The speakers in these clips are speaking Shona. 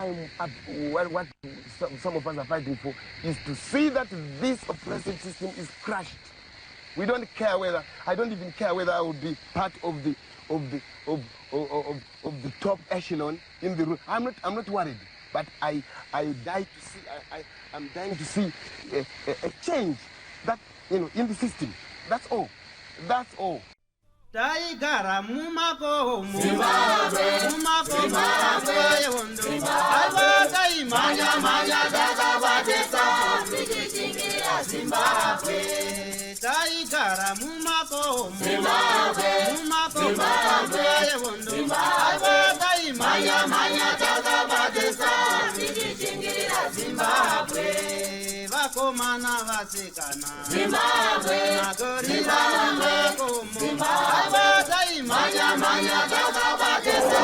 I'm up, what some of us are fighting for is to see that this oppressive system is crushed. We don't care whether, I don't even care whether I will be part of the of the of of, of, of the top echelon in the room. I'm not worried, but I die to see I'm dying to see a change that in the system. That's all. That's all. Taigara mumakomo, mumakomo nguva yehondo. Aiwa, taimhanya mhanya takabatesa tichichingira Zimbabwe. Taigara mumakomo, mumakomo nguva yehondo. Aiwa, taimhanya mhanya takabatesa tichichingira Zimbabwe. Vakomana, vasikana, Zimbabwe. Magorira mumakomo. Aiwa, taimhanya mhanya takabatesa.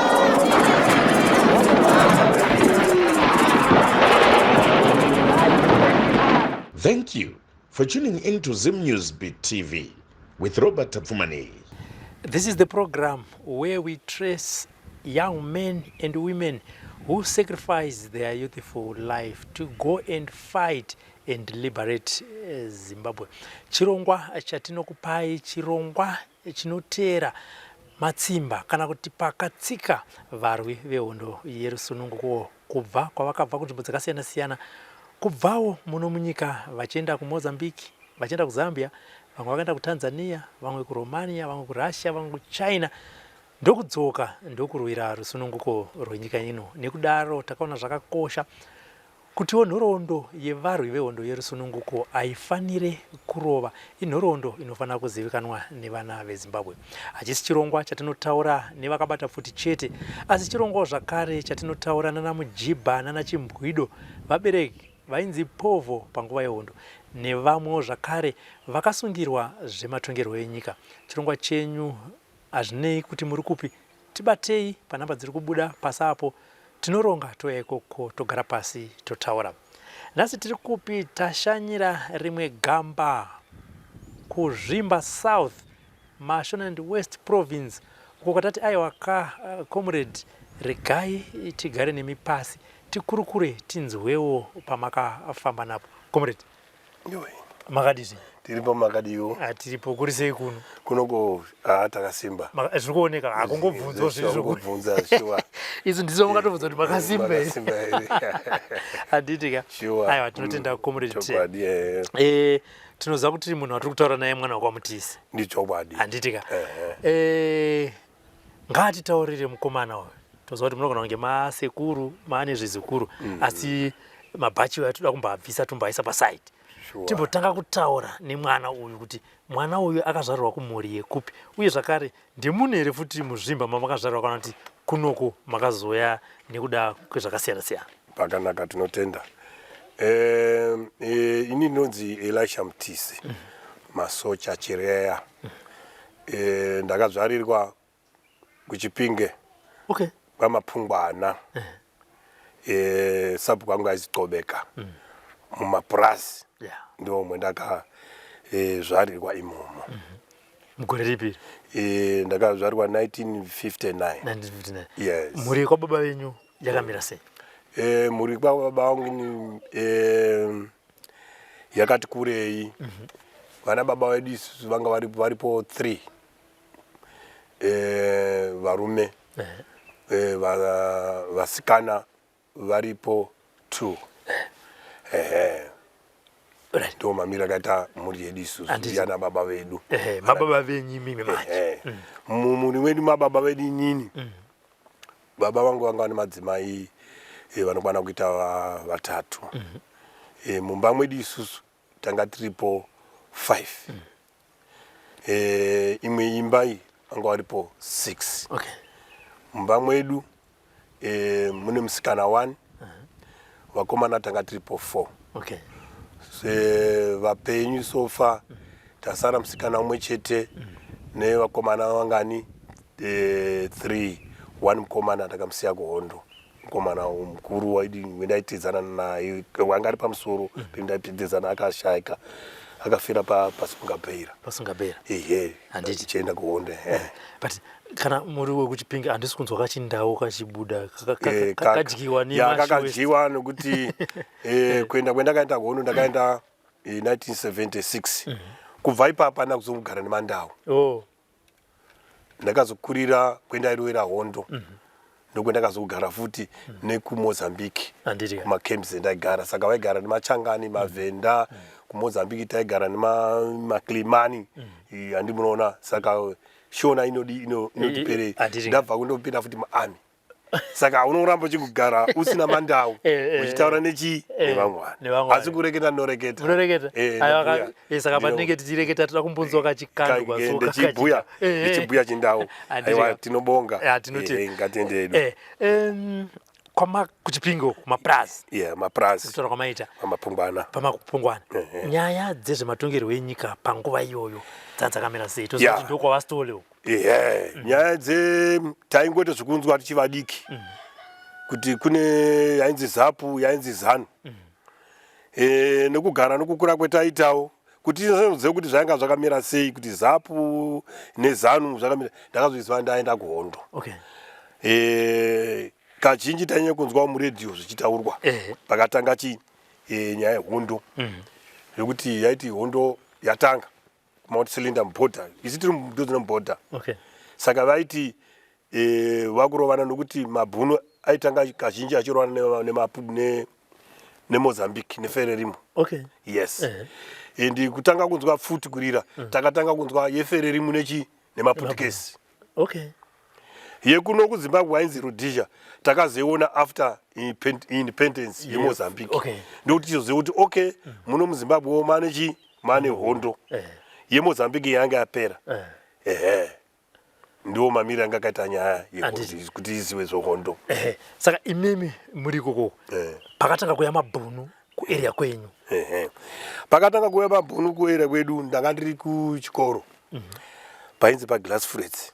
Thank you for tuning in to Zim News Beat TV with Robert Tafumani. This is the program where we trace young men and women who sacrifice their youthful life to go and fight and liberate Zimbabwe. Chirongwa chatinokupai chirongwa chinoteera matsimba kana kuti pakatsika varwi vehondo yerusununguko kubva kwavakabva kunzvimbo dzakasiyana-siyana, kubvawo muno munyika vachienda kuMozambique, vachienda kuZambia, vamwe vakaenda kuTanzania, vamwe kuRomania, vamwe kuRussia, vamwe kuChina, ndokudzoka ndokurwira rusununguko rwenyika ino. Nekudaro takaona zvakakosha kutiwo nhoroondo yevarwi vehondo yerusununguko haifanire kurova, inhoroondo inofanira kuzivikanwa nevana veZimbabwe. Hachisi chirongwa chatinotaura nevakabata pfuti chete, asi chirongwawo zvakare chatinotaura nana mujibha nana chimbwido, vabereki vainzi povho panguva yehondo, nevamwewo zvakare vakasungirwa zvematongerwo enyika. Chirongwa chenyu, hazvinei kuti muri kupi, tibatei panhamba dziri kubuda pasi apo. Tinoronga touya ikoko, togara pasi, totaura. Nhasi tiri kupi? Tashanyira rimwe gamba kuZvimba South, Mashonaland West Province, uko kwatati aiwa ka, comrade, regai tigare nemi pasi, tikurukure, tinzwewo pamakafamba napo. Comrade, makadizvi? Tiripo, makadiwo? Tiripo. Kuri sei kuno? Kunoko haa, takasimba. Zviri kuoneka, hakungobvunzwa zviri. Zvongobvunza, sure. Izvi ndizo makatobvunza kuti makasimba here? Makasimba here? Handiti ka? Sure. Aiwa, tinotenda, comrade. Chokwadi, eh. Tinoziva kuti munhu watiri kutaura naye mwana wekwaMutisi. Ndichokwadi. Handiti ka? Ehe. Ngaatitaurire mukomana uyu. Toziva kuti munogona kunge masekuru, maane zvizukuru, asi mabhachi atoda kumbabvisa, tombaisa paside. Timbotanga kutaura nemwana uyu kuti mwana uyu akazvarirwa kumhuri yekupi, uye zvakare ndimunhu here futi muZvimba mamakazvarirwa, kana kuti kunoku makazoya nekuda kwezvakasiyana siyana? Pakanaka, tinotenda. Ini ndinonzi Elisha Mutisi Masocha Chireya. Ndakazvarirwa kuChipinge, kwaMapungwana. Sabhuku wangu aizi Qobeka, mumapurasi. Ndo mwendakazvarirwa imomo. Mugore ripi? Ndakazvarirwa 1959. 1959? Yes. Mhuri yekwababa venyu yakamira sei? Mhuri kwababa vangu ni yakati kurei. Vana baba vedu isusu vanga varipo 3, varume, vasikana varipo 2, ehe. Ndo mamiro akaita mhuri yedu isusu. Yana baba vedu. Ehe, mababa venyu imimi manje? Ehe. Mumhuri mwedu mababa vedu, inini baba vangu vanga vane madzimai vanokwana kuita vatatu. Mumba mwedu isusu tanga tiripo 5. Imwe imba iyi vanga varipo 6. Mumba mwedu mune musikana 1, vakomana tanga tiripo 4. Vapenyu so far tasara musikana umwe chete nevakomana vangani? 3. One mukomana takamusiya kuhondo, mukomana mukuru waidi wendaitedzana naye, wanga ari pamusoro pendaitedzana, akashaika. Akafira paSungabheira. PaSungabheira. Ehe. Handiti. Tichienda kuhondo. But kana muri wekuChipinge, handisi kunzwa kachindau kachibuda, kakadyiwa. Kakadyiwa nekuti kuenda kwendakaenda kuhondo, ndakaenda 1976. Kubva ipapa handina kuzogara nemandau. Ndakazokurira kwendairwira hondo, ndokwendakazogara futi nekuMozambique. Handiti. Kumacamps endaigara, saka vaigara nemachangani, mavhenda. KuMozambique taigara nemakilimani, handi munoona? Saka Shona inodi inotiperei. Handiti. Ndabva kundopinda futi muarmy, saka unoramba uchigara usina mandau, uchitaura nechi nevamwe vanhu. Nevamwe. Asi kureketa ndinoreketa. Munoreketa. Eh, Aiwa, ndobhuya. saka patinenge tichireketa, toda kumbonzwa kachikandwa. Ndichibhuya, ndichibhuya chindau. Handiti. Aiwa, tinobonga. Ya, tinoti Ngatiende hedu. Kwama kuChipinge uku, kumapurazi. Yeah, mapurazi. Kutaura kwamaita. Pamapungwana. Pamapungwana. Nyaya dzezvematongerwo enyika panguva iyoyo dzadzakamira sei? Toziva kuti ndokwavaSithole uku. Ehe, nyaya dze taingoita zvekunzwa tichivadiki kuti kune yainzi ZAPU, yainzi ZANU. Nekugara nokukura kwetaitawo, kuti tizive kuti zvanga zvakamira sei, kuti ZAPU neZANU zvakamira, ndakazoziva ndaenda kuhondo. Kazhinji tainyanya kunzwa muredhiyo zvichitaurwa. Pakatanga chi nyaya yehondo, zvekuti yaiti hondo yatanga kuMount Selinda muborder, isi tiri mudhuze nemuborder. Saka vaiti vakurovana nokuti mabhunu aitanga kazhinji achirovana neMozambique neFererimo. Yes. And kutanga kunzwa futi kurira, takatanga kunzwa yeFererimo nechi nemaPutukezi. Yekuno kuZimbabwe ainzi Rhodesia, takazoiona after independence yeMozambique. Ndokuti tizoziva kuti okay, muno muZimbabwewo mane chi mane hondo. YeMozambique yanga yapera. Ehe, ndiwo mamiri anga akaita nyaya yehondo, Handiti. kuti iziwe zvehondo. Ehe, saka imimi muri ikoko, pakatanga kuya mabhunu kuarea kwenyu? Ehe. Pakatanga kuuya mabhunu kuarea kwedu, ndanga ndiri kuchikoro painzi paGlass Flats.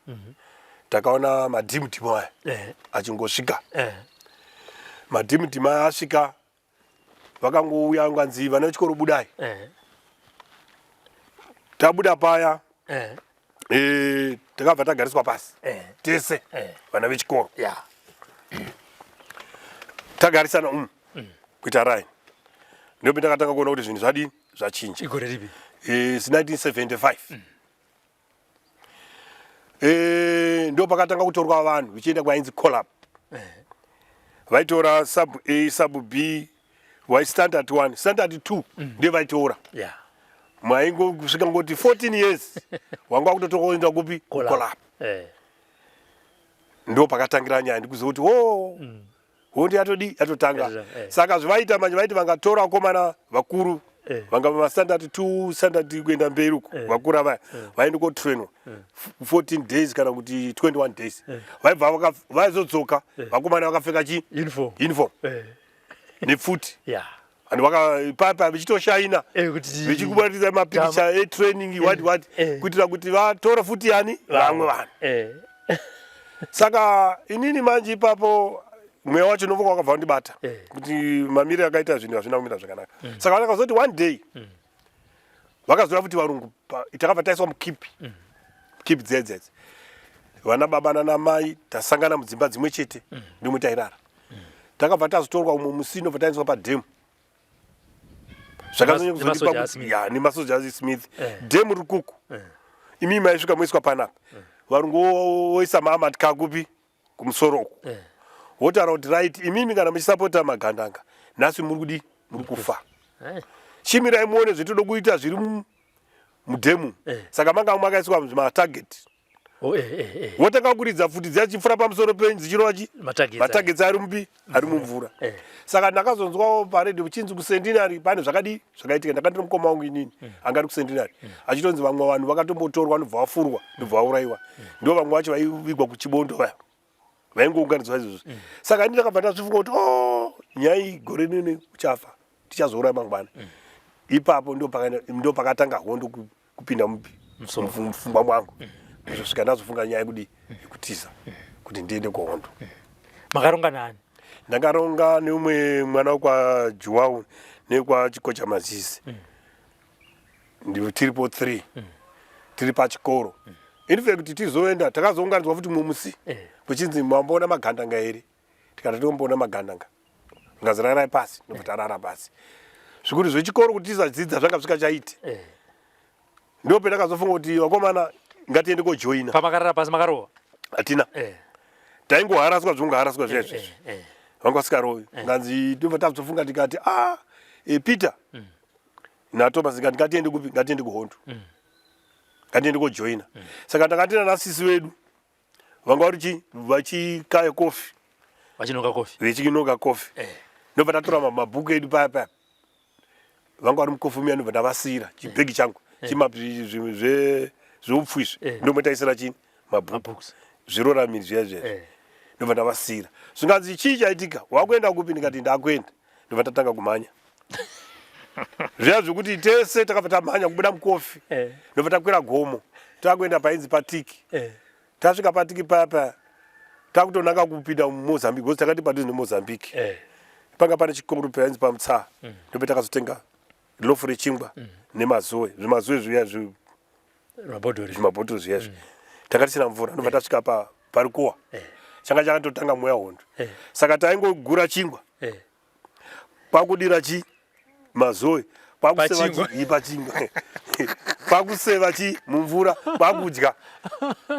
Takaona madhimudhimu aya achingosvika. Madhimudhimu aya asvika, vakangouya, nganzi vana vechikoro budai. Tabuda paya, takabva tagariswa pasi tese vana vechikoro. Tagarisana umu kuita raini, ndope ndakatanga kuona kuti zvinhu zvadini, zvachinja. Igore ripi? 1975. Ndo pakatanga kutorwa vanhu vichienda kwainzi call-up. Vaitora sub A, sub B, vai standard 1, standard 2, ndiyo vaitora. Maingosvika ngoti 14 years wanga wakutotoenda kupi? Call-up. Ndo pakatangira nyaya, ndikuziva kuti o hondo yatodi yatotanga. Saka zvaita manje, vaiti vangatora vakomana vakuru, vanga vamastandard 2, standard kuenda mberi uku, vakura vaya vaende kotrainwa 14 days kana kuti 21 days. Vaibva vaizodzoka vakomana vakapfeka chi Uniform. Uniform nepfuti. And papa vichitoshaina, vichikubatidza mapikicha etraining, what what, kuitira kuti vatore futi yani vamwe vanhu. Saka inini manje ipapo mweya wacho unovoka wakabva wandibata kuti mamiriro akaita zvinhu hazvina kumira zvakanaka. Saka vakazoti one day vakazora futi varungu, takabva taiswa mukeep, keep dzedzedze, vana baba nana mai tasangana mudzimba dzimwe chete, ndomwe tairara. Takabva tazotorwa umwe musi, ndobva taendeswa padhemu. Zvakanyanya kuzondipa Nemasoja aSmith. Ya, nemasoja aSmith. Dhemu riri kuku, imi maisvika moiswa panapa, varungu voisa maamatka kupi? Kumusoro uku. Votaura kuti right, imimi kana muchisapota magandanga, nhasi muri kudi muri kufa. Chimirai muone zvetinoda kuita zviri mudhemu. Saka manga makaiswa matarget. Oh, eh, eh, eh. Votanga kuridza pfuti dziya chipfuura pamusoro penyu dzichirova chi Matargets. Matargets ari mupi? Ari mumvura. Saka ndakazonzwawo paredhiyo kuchinzi kuCentenary pane zvakadii zvakaitika. Ndakandiri mukoma wangu inini anga ari kuCentenary, achitonzi vamwe vanhu vakatombotorwa, ndobva vafurwa, ndobva vaurayiwa. Ndo vamwe vacho vaivigwa kuChibondo, vaya vaingounganidzwa izvozvo. Saka ini ndakabva ndazvifunga kuti o nyaya iyi gore rinini uchafa, tichazouraya mangwana. Ipapo ndo pakatanga hondo kupinda mupi? Musoro. Mupfungwa mwangu, kuzosvika ndazofunga nyaya yekudi yekutiza kuti ndiende kuhondo. Makaronga nani? Ndakaronga neumwe mwana wekwaJuwau nekwaChikocha Mazizi. Tiripo 3 tiri pachikoro. In fact tizoenda takazounganidzwa futi mumwe musi kuchinzi mamboona magandanga here, tikati tomboona magandanga, ngazi rarai pasi, ndobva tarara pasi. Zvikuti zvechikoro kuti tisadzidza zvanga zvisikachaiti. Ndipo pendakazofunga kuti vakomana ngatiende kojoina. Pamakarara pasi makarohwa? Hatina. Taingoharaswa zvingoharaswa zviya izvi. Vanga vasikarovi. Nganzi ndobva tazofunga tikati ah, Peter naThomas ngati ngatiende kupi, ngatiende kuhondo. Ngatiende kojoina. Saka takatenda nasisi vedu vanga vari chi vachikaya kofi. Vachinoka kofi. Vechinoka kofi. Ndobva tatora mabhuku edu paya paya. Vanga vari mukofi muya, ndobva ndavasiira chibhegi changu zveupfu izvi. Ndomwe taisira chini mabhuku. Zviroramiri zviya zviya. Ndobva ndavasiira. Zvinganzi chii chaitika? Wakuenda kupi? Ndikati ndakuenda. Ndobva tatanga kumhanya. Zviya zvekuti tese takabva tamhanya kubuda mukofi. Ndobva takwira gomo. Takuenda painzi patiki. Tasvika patiki paya paya takutonanga kupinda muMozambique because takati padhuze neMozambique. Panga pane chikoro painzi paMutsaa. Ndope takazotenga lofu rechingwa nemazoe, zvimazoe zviya zvimabhodhoro zviya izvi. Tanga tisina mvura, ndobva tasvika parikowa. Changa chakatotanga mweya hondo. Saka taingogura chingwa kwakudira chi mazoe kwakuseva chi pachingwa kwakuseva chi mumvura kwakudya,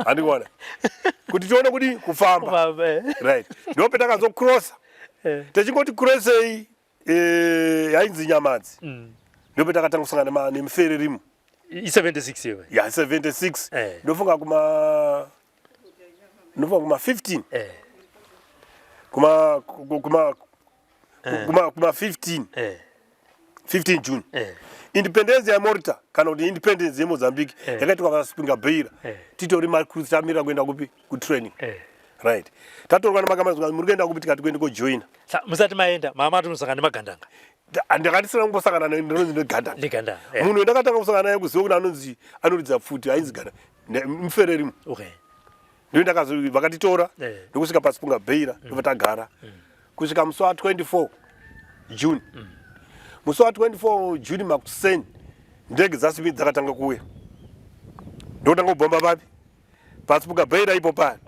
handikuona kuti tione kudi kufamba. Right, ndipo petakazokrosa. Techingoti krosei yainzi Nyamadzi, ndipo takatanga kusangana nemufererimo. I76 iwe? Ya, 76. Ndofunga kuma ndofunga kuma 15 kuma kuma kuma kuma 15 15 June. Independence yaMorita kana kuti independence yeMozambique yakaitwa paSpinga Beira. Titori macruise tamirira kuenda kupi, kutraining. Right, tatorwa nemakamera, muri kuenda kupi? Tikati kuende kojoina. Musati maenda mama atonosangana nemagandanga? Ndakandisina kumbosangana ndinonzi negandanga. Negandanga. Munhu wendakatanga kusangana naye kuziva kuti anonzi anoridza pfuti ainzi ganda mufererimo. Ndiyo ndakazo vakatitora ndokusvika paSipunga Beira, ndobva tagara kusvika musi wa 24 June. Musi wa 24 June makuseni ndege dzaSmith dzakatanga kuuya, ndokutanga kubhomba papi, paSipunga Beira ipo paya.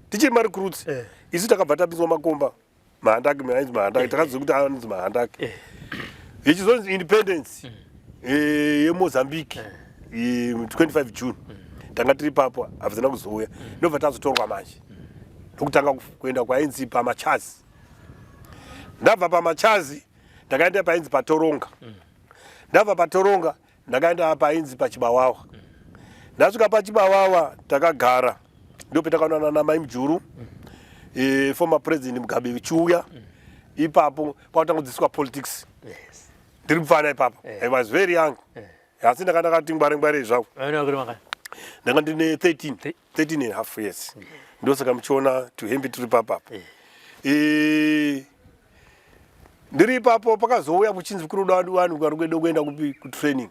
Tichiri marecruits isu takabva tapinzwa makomba mahandaki, ainzi mahandaki. Takaziva kuti anonzi mahandaki. Ichizonzi independence yeMozambique 25 June, tanga tiri papo, havzina kuzouya. Ndobva tazotorwa manje ndokutanga kuenda kwainzi paMachazi. Ndabva paMachazi ndakaenda painzi paToronga. Ndabva paToronga ndakaenda painzi paChibawawa. Ndasvika paChibawawa takagara, ndopetakaonana namai Mujuru, former president Mugabe chiuya ipapo kwakutanga kudzidziswa politics. Ndiri mufana ipapo. I was very young, asi ndanga ndakati ngware ngware zvangu. Vaina makore mangani? Ndanga ndine 13, 13 and a half years. Ndosaka muchiona tuhembe turi papapo. Ndiri ipapo pakazouya kuchinzi kuri kuda vanhu vari kuenda kuenda kupi, kutraining,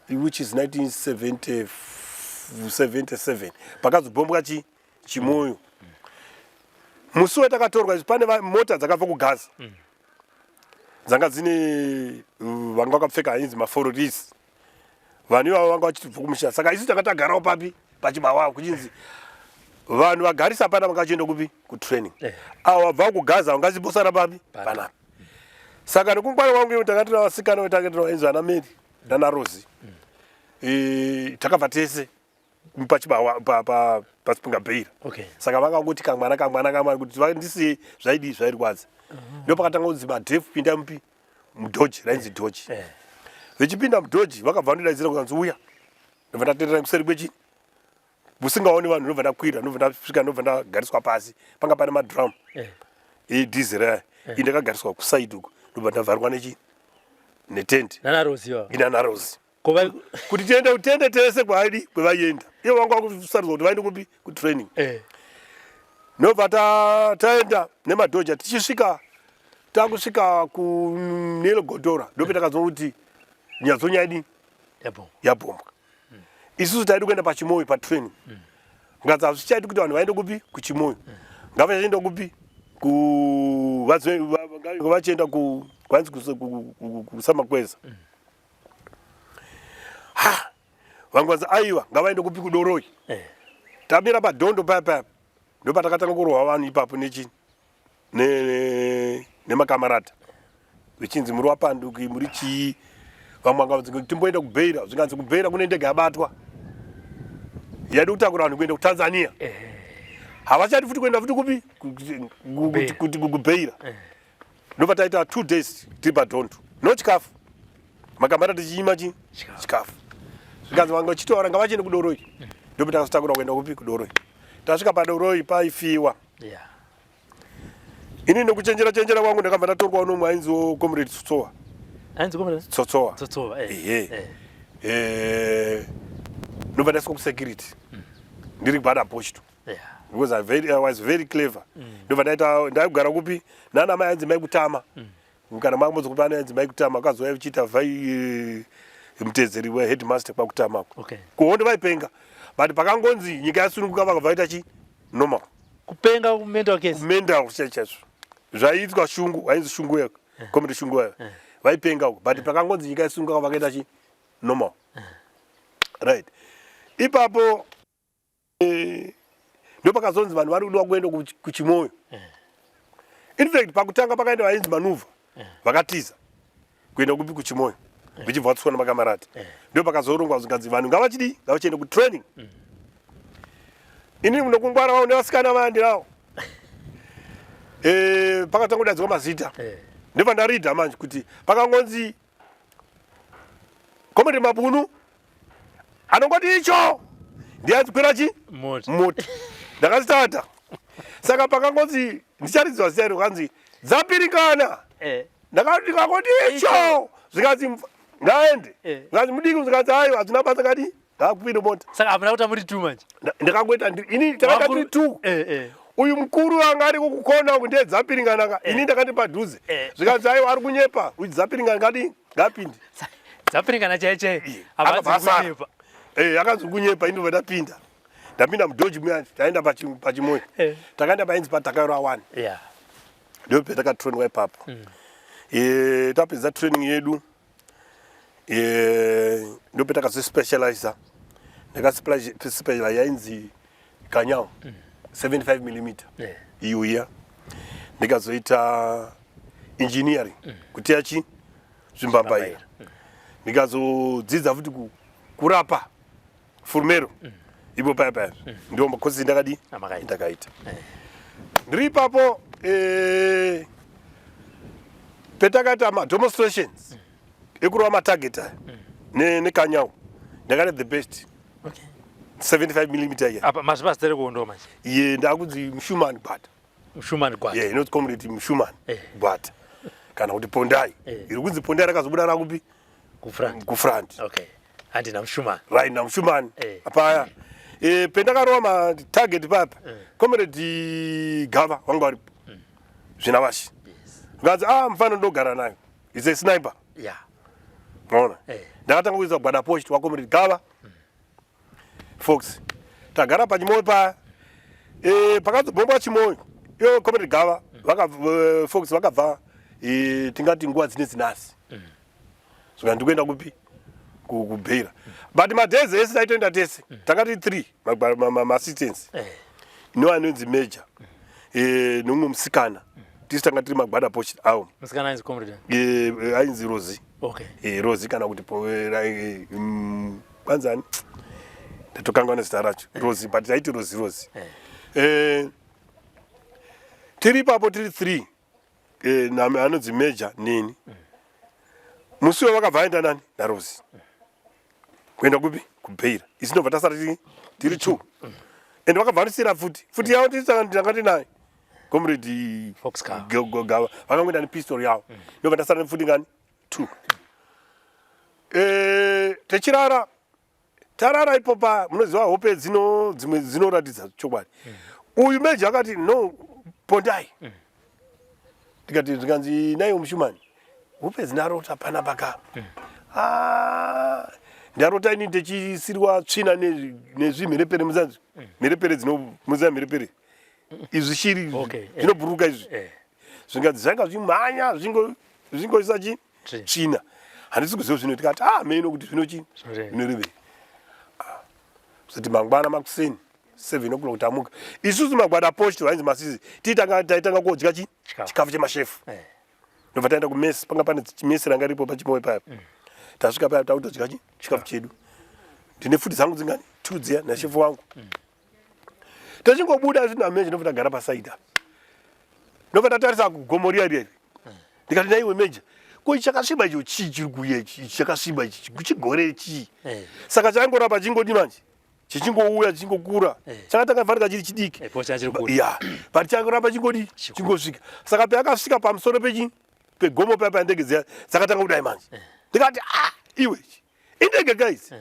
which is 1977 pakazobhombwa chi Chimoyo. Musi watakatorwa izvi pane mota dzakabva kuGaza dzanga dzine vanga vakapfeka ainzi mafororisi. Vanhu ivavo vanga vachitibva kumusha, saka isu tanga tagarawo papi, paChibawawa, kuchinzi vanhu vagarisa pana vanga vachienda kupi, kutraining. Avo vabva kuGaza vangachimbosara papi, panapa. Saka nekungwara kwangu ivo tanga tina vasikana tanga tina vainzi vana Mary nana Rosi. Takabva tese paChibawa paSpinga Beira. Saka vangangoti kamwana kamwana kamwana kuti vandisiye zvaidii, zvairwadza. Ndo pakatanga kunzi madhefu pinda mupi, mudhoji rainzi dhoji. Vechipinda mudhoji vakabva vandidaidzira kukanzi uya, ndobva ndatenderera kuseri kwechi musingaoni vanhu, ndobva ndakwira, ndobva ndasvika, ndobva ndagariswa pasi. Panga pane madrum edhizeri aya. Ini ndakagariswa kusaidi uku, ndobva ndavharwa nechi netende. Nana Rosi iva? Inana Rosi. Ko kuti tiende tiende tese kwaidi kwevaienda ivo vanga vakusarudzwa kuti vaende kupi, kutraining. Ndobva taenda nemadhoja. Tichisvika, takusvika kuNelo Godora, ndope takazwa kuti Nyadzonya idi Yabhombwa. Yabhombwa. Isusu taidi kuenda paChimoyo patraining, ngatsi hazvichaiti kuti vanhu vaende kupi, kuChimoyo, ngavachienda kupi, vachienda kwainzi kuSamakweza. Ha, vamwe vanzi aiwa ngavaende kupi kudoroi. Eh. Tamira padhondo paya paya ndopatakatanga kurohwa vanhu ipapo nechi nemakamarata zvichinzi muri wapanduki muri chii. Vamwe vanga vanzi timboenda kuBeira, zvikanzi kuBeira kune ndege yabatwa yaida kutakura vanhu kuenda kuTanzania. Eh. Havachadi futi kuenda futi kupi Kubeira. kuBeira. Eh. Ndobva taita 2 days tiri padhondo no chikafu, makamara tichinyima chi chikafu. Zvikanzi vanga vachitaura ngavachiende kudoroi. Ndopa takazotakura kuenda kupi kudoroi. Tasvika padoroi paifiwa. Yeah. Ini nekuchenjera chenjera kwangu ndakabva ndatorwa nomwe ainziwo Comrade Tsotsowa. Ainzi Comrade Tsotsowa. Tsotsowa. Eh. Ehe. Eh. Eh, ndobva ndaiswa kusecurity ndiri gwada posto. Yeah. Because I was very clever. Ndobva ndaita ndaigara kupi nana mai ainzi mai kutama. Kana makambonzi kupi ana ainzi mai kutama akazouya uchiita vai mutedzeri weheadmaster kwakutamako. Okay. Kuhondo vaipenga. But pakangonzi nyika yasununguka vakabva vaita chi normal. Kupenga kumental case. Mental chaizvo. Zvaiitwa shungu, ainzi shungu yako. Comrade shungu yako. Vaipenga uko. But pakangonzi nyika yasununguka vakaita chi normal. Right. Ipapo ndopakazonzi vanhu vari kudiwa kuenda kuChimoyo. In fact pakutanga pakaenda vainzi Manuva vakatiza kuenda kupi kuChimoyo vachibva vatswa nemakamarati. Ndopakazorongwa zvikanzi vanhu ngavachidi ngavachiende kutraining. Ini nokungwara wavo nevasikana vayandirawo. Pakatanga kudaidzwa mazita. Ndobva ndaridha manje kuti pakangonzi Comrade Mabunu anongoti icho ndiye achikwira chi Mota. mota. Ndakazitata. Saka pakangonzi ndicharidzwa zita iro kanzi dzapirikana. Eh. Ndakati ndikangoti icho zvikanzi ngaende. Eh. Zvikanzi mudiki zvikanzi aiwa hazvina basa kadi ngakwire mota. Saka hamuna kuti muri two manje. Ndakangoita ini takaita tiri two. Eh eh. Uyu mukuru anga ari kukona uku ndiye dzapiringana ka. Ini ndakati padhuze. Eh. Zvikanzi aiwa ari kunyepa. Uyu dzapiringana ngadi ngapinde. Dzapiringana chai chai. Akabva Havazi asara. kunyepa. Eh, akanzi kunyepa ini ndobva ndapinda. Ndapinda mudhoji muya taenda pachimoyo. Eh. Takaenda painzi patakaura 1. Yeah. Ndipo patakatrainwa ipapo. Eh, tapedza training yedu. Eh, ndipo patakazospecializa. Ndakaspecializa yainzi Kanyao 75 mm. Yeah. Iyo iya. Ndikazoita engineering kuteya chi zvimbambaira. Ndikazodzidza futi kurapa furumero. Ipo paya paya. Ndiwo makosi ndakadi Amakaita. ndakaita. Ndiri ipapo petakaita ma demonstrations ekurova matarget aya nekanyau. Ndakaita the best. Okay. 75 mm iya. Apa mazvipasi kuhondo manje. Iye ndakunzi Mshumani Gwata. Mshumani Gwata. Yeah, inoti Comrade Mshumani Eh. Gwata. Kana kuti Pondai. Eh. Iri kunzi Pondai rakazobuda rakupi? Kufront. Kufront. Okay. Handina Mshumani. Right, na Mshumani. Eh. Paya. Pendakarova ma target papa. Comrade Gava wanga varipo. Zvinavashi. Yes. Nganzi ah mfana ndogara nayo. Is a sniper. Yeah. Unaona? Eh. Ndakatanga kuisa gwada post wa Comrade Gava. Fox. Tagara pachimoyo paya. Pakazobhombwa chimoyo. Iyo Comrade Gava vaka Fox vakabva tingati nguva dzine dzinasi. Zvika ndikuenda kupi? Kubeira. But madays ese taitoenda tese. Takati 3 ma assistants. Eh. Ino anonzi Major. Nomumwe musikana. Tisi tanga tiri magwada post awo. Musikana ainzi Comrade. Ainzi Rosie. Okay. Rosie kana kuti kwanzani ndatokanganwa zita racho Rosie, but taiti Rosie Rosie. Eh. Tiri ipapo tiri 3 nami anonzi Major neni. Musi uyo vakabva vaenda nani naRosie. Kuenda kupi? Kubeira. Isu ndobva tasara tiri 2. And vakabva vandisiyira futi. Futi yavo tanga tinayo. Comrade Fox Gava. Gava vakangoenda nepistol yavo. Ndobva tasara nefuti ngani? 2. Techirara tarara ipo pa munoziva hope dzino dzimwe dzinoratidza chokwadi. Uyu Major akati no Pondai. Ndikati zvikanzi naiwo Mushumani. Hope dzinarota panapa ka. Ah, ndarota ini ndechisirwa tsvina nezvimherepere muzanzi. Mherepere dzino muziva mherepere. Izvi shiri Okay, eh. zvinobhururuka izvi. Eh. Zvinganzi zvanga zvimhanya zvingoisa chi Tsvina. tsvina. Handisi kuziva zvino tikati ah meno kuti zvino chii zvinorevei. Ah, kusati mangwana makuseni 7 o'clock tamuka. Isusu magwada post vainzi masizi titanga taitanga kodya chi chikafu chemashefu. Eh. Ndobva taenda kumesi panga pane chimesi ranga ripo pachimoyo paya. Mm. Tasvika paya takutodya chi chikafu chedu. Ndine futi dzangu dzingani two dziya nashefu wangu. Mm. Tachingobuda zvinhu amenje ndobva tagara pasaidi apa. Ndobva tatarisa kugomo riya riya. Ndikati naiwe meja ko ichi chakasviba icho chii chiri kuuya ichi ichi chakasviba ichi chigore chii eh. saka chaingoramba chingodi manje chichingouya chichingokura eh. chakatanga fanika chiri chidiki eh, ya but changoramba chingodi chingosvika saka payakasvika pamusoro pechi pegomo paya paya ndege dziya dzakatanga kudai manje ndikati ah iwe indege guys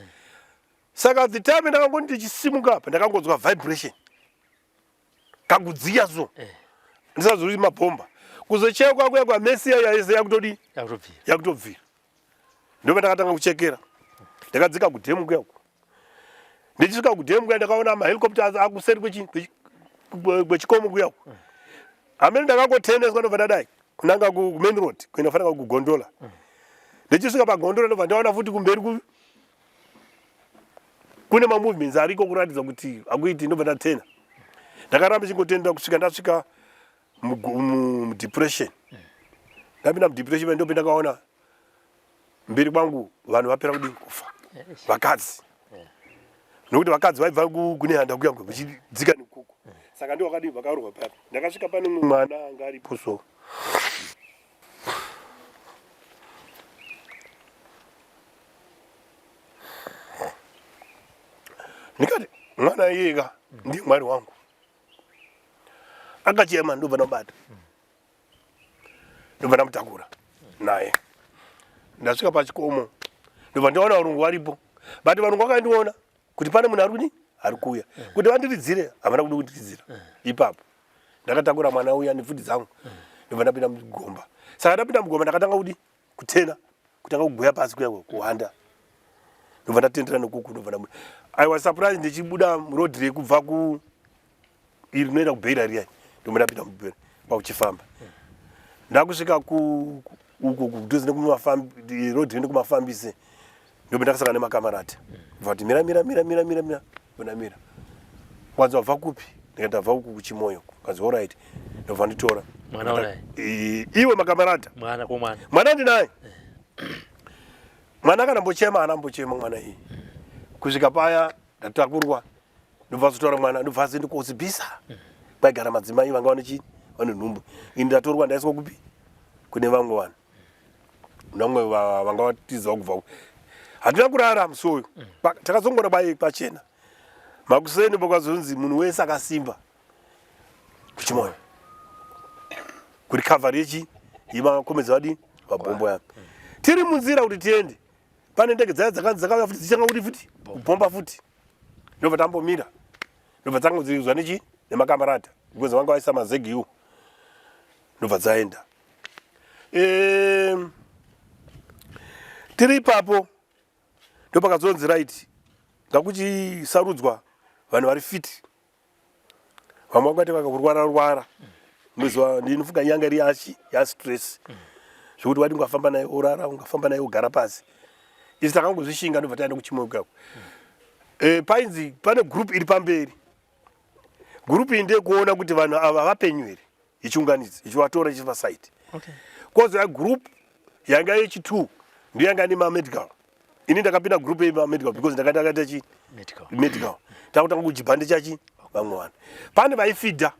Saka the time ndakangoti ndichisimuka apa ndakangonzwa vibration kakudziya so eh. ndisazoti mabhomba kuzochekwa kuya kwamesi yaya yese yakutodii yakutobvira ndobva ndakatanga kuchekera ndakadzika kudhemu kuya uko ndichisvika kudhemu kuya ndakaona mahelicopters akuseri kwechikomo kuya uko mm. hamene ndakangoteneswa ndobva ndadai kunanga kumain road kuenda fanira kugondola mm. ndichisvika pagondola ndobva ndaona futi kumberi kune mamovements ariko kuratidza kuti akuiti ndobva ndatena ndakaramba chingotenda kusvika ndasvika mudepression ndapinda mudepression ndope ndakaona mberi kwangu vanhu vapera kudii kufa vakadzi nokuti vakadzi vaibva kune handa kuya vachidzika nekuku saka ndiwo vakadii vakarohwa paya ndakasvika pane mumwe mwana anga aripo so ndikati mwana iyeka ndiye mwari wangu akachema ndobva ndamubata ndobva ndamutakura naye ndasvika pachikomo ndobva ndaona varungu varipo but varungu vakandiona kuti pane munhu ari kudii ari kuuya kuti vandiridzire havana kuda kundiridzira ipapo ndakatakura mwana uya nepfuti dzangu ndobva ndapinda mugomba saka ndapinda mugomba ndakatanga kudii kutena kutanga kuguya pasi kuya kuhwanda ndobva ndatendera nekuku ndobva ndabuda i was surprised ndichibuda muroad rekubva ku iri rinoenda kubeira riya ndobva ndapinda mubeira kwakuchifamba ndakusvika ku uko kudhuze nekumafambi road rinoenda kumafambise ndobva ndakasangana nemakamarata bva kuti mira mira mira mira mira mira ndamira kwanzi wabva kupi ndikati ndabva uku kuchimoyo kanzi orit ndobva nditora mwana unaye iwe makamarata mwana ko mwana mwana ndinaye mwana kana mbochema haana mbochema mwana iyi kusvika paya ndatakurwa ndobva azotora mwana ndobva azoenda kozibisa kwaigara madzimai vanga vane chii vane nhumbu ini ndatorwa ndaiswa kupi kune vamwe vanhu vamwe vanga vatizawo kubva hatina kurara musi uyu mm. takazongona bai pachena makuseni pakazonzi munhu wese akasimba kuchimoyo kurecovery yechi yemakomedzi vadii vabhombo ya mm. tiri munzira kuti tiende pane ndege dzaya dzakanzi dzakauya futi dzichanga kuti futi kubhomba futi ndobva tambomira ndobva dzangodziridzwa nechi nemakamarata because vanga vaisa mazegiu ndobva dzaenda tiri ipapo ndopakazonzi right ngakuchisarudzwa vanhu vari fit vamwe vakaita vakakurwara rwara muziva ndinofunga yanga iri yachi yastress zvekuti wati ungafamba naye orara ungafamba naye ogara pasi isi takangozvishinga ndobva taenda kuchimoyo e, painzi pane group iri pamberi group iyi ndeyekuona kuti vanhu ava vapenyu here ichiunganidza ichivatora ichiva site okay. kozouya group yanga yechi2 ndiyo yanga ine mamedical ini ndakapinda group yemamedical because ndanga ndakaita chi medical, medical. Takutanga kujibhande chachi vamwe vanhu pane vaifidha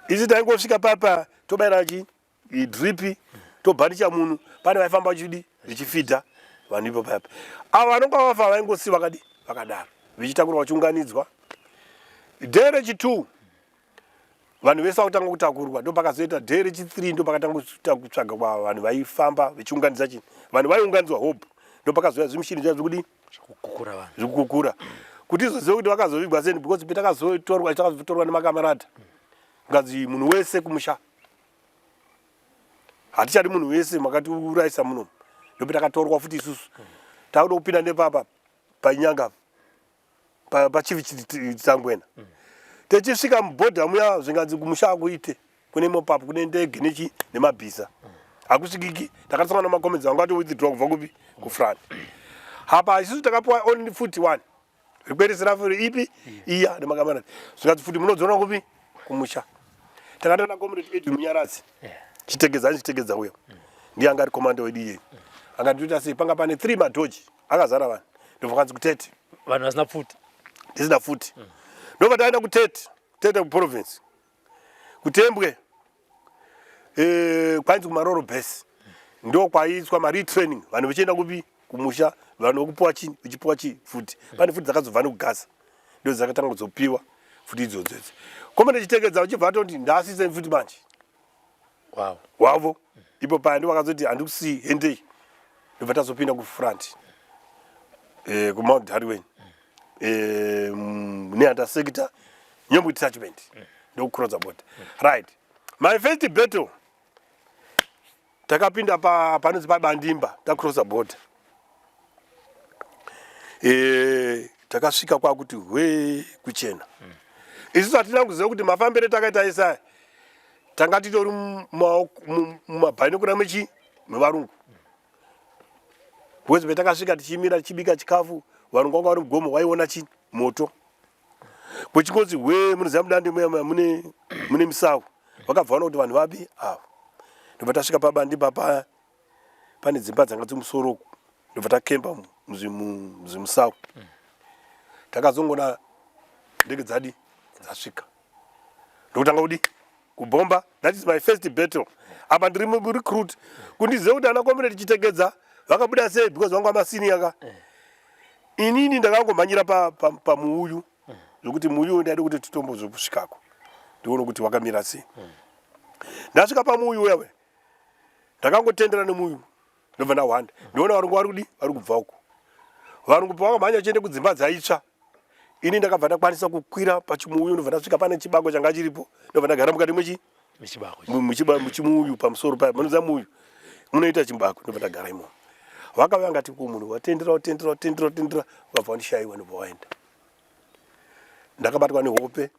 isi taingosvika papa tobaira chi idrip tobhandicha munhu pane vaifamba vachidi vechifidha vanhu ipo paya ava vanonga vafa vaingosi vakadi vakadaro vichitakurwa vachiunganidzwa day rechi2 vanhu vese vakutanga kutakurwa ndopakazoita day rechi3 ndopakatanga kutsvaga kwa vanhu vaifamba vechiunganidza chii vanhu vaiunganidzwa hope ndopakazouya zvimushini zviya zvekudii zvekukukura kuti izozive kuti vakazovigwa seni because petakazotorwa takazotorwa nemakamarata nganzi munhu wese kumusha hatichadi munhu wese makatiurayisa muno ndope takatorwa futi isusu takuda kupinda nepapa painyanga pachivi chitangwena techisvika mubhodha muya zvinganzi kumusha akuite kune mopapo kune ndege nechi nemabhiza. Hakusvikiki. Takasangana nemacomments vanga vati withdraw kubva kupi? Kufront. Apa isusu takapiwa only futi one. Rikweresi rafuri ipi? Iya nemakamera. Zvikati futi munodziona kupi? Kumusha. Takaenda na comrade Edwin Munyaradzi. Chitegedza ani chitegedza uyo. Ndiye anga ari commander wedu iye. Akanditoita sei panga pane 3 madhoji akazara vanhu. Ndobva kanzi kutete. Vanhu vasina pfuti. Ndisina pfuti. Ndobva taenda kutete. Tete kuprovince. Kutembwe. Eh, kwainzi kumaroro base. Ndo kwaiitwa mari training. Vanhu vachienda kupi? Kumusha. Vanhu vokupiwa chini, vachipiwa chi futi. Pane futi dzakazobva nekugaza. Ndo dzakatanga kuzopiwa futi idzodzo idzi. Komene chitegedza vachibva vatoti ndasise futi manje. Wow. Wavo. Ipo paya ndo vakazoti handikusii hendei. Ndobva tazopinda kufront. Eh, kuMount Darwin. Eh, Nehanda sector, Nyombo detachment. Ndokucrossa border. Right. My first battle takapinda pa panonzi pabandimba tacrossa border. Eh, takasvika kwakuti hwe kuchena. Isusu hatina kuziva kuti mafambiro takaita isaya tanga titori mumabhainokura mechi mevarungu. Because petakasvika tichimira tichibika chikafu varungu vanga vari mugomo waiona chi moto. Kwechingozi hwe munoziva mudande muya muya mune mune misawu. Vakabva vaona kuti vanhu vapi ava. Ndobva tasvika pabandimba paya pane dzimba dzanga dzimusoro uku. Ndobva takemba muzimusawu. Takazongoona ndege dzadi dzasvika. Ndokutanga kudi kubhomba. That is my first battle. Apa ndiri murecruit. Kundiziva kuti ana comrade Chitegedza vakabuda sei because vanga masenior ka. Inini ndakangomhanyira pamuuyu pa, pa zvekuti muuyu ndaida kuti titombozokusvikako. Ndione kuti wakamira sei. Ndasvika pamuuyu uya we. Ndakangotendera nemuuyu. Ndobva ndahwanda. Ndiona varungu vari kudi vari kubva uko. Varungu pavakamhanya vachienda kudzimba dzaitsva. Ini ndakabva ndakwanisa kukwira pachimuuyu ndobva ndasvika pane chibako changa chiripo. Ndobva ndagara mukati mechi Muchibako. Muchimuuyu pamusoro paya. Munoziva muuyu munoita chibako ndobva ndagara imomo. Vakauya ngati kumunhu watendera watendera watendera watendera vakabva vandishaiwa ndobva waenda. Ndakabatwa nehope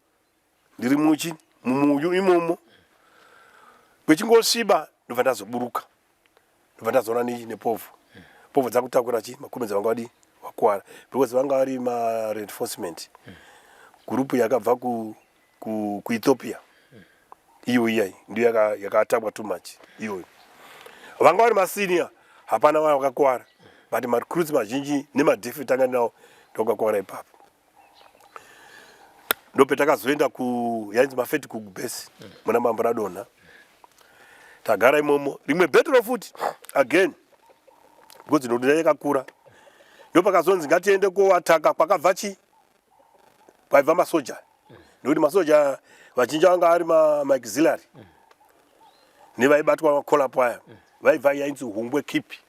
ndiri muchi mumuuyu imomo. Kwechingosviba ndobva ndazoburuka. Ndobva ndazoona nepovho. Povho dzakutakura chi makomedzi vanga vadi vakuwara because vanga vari ma reinforcement. Group yakabva ku ku, ku Ethiopia. Iyo iya ndiyo yakatakwa too much iyoyo. Vanga vari masenior hapana vaya vakakuwara but marecruits mazhinji nemadefi tanga nawo ndokakuvara ipapo. Ndopetakazoenda ku yainzi mafeti kubase muna Mambo Radonha. Tagara imomo rimwe battle futi again because ndoda yakakura. Ndopakazonzi ngatiende koataka kwakabva chi kwaibva masoja. Nekuti masoja vazhinji vanga vari maauxiliary nevaibatwa makolap aya vaibva yainzi Hungwe Kipi.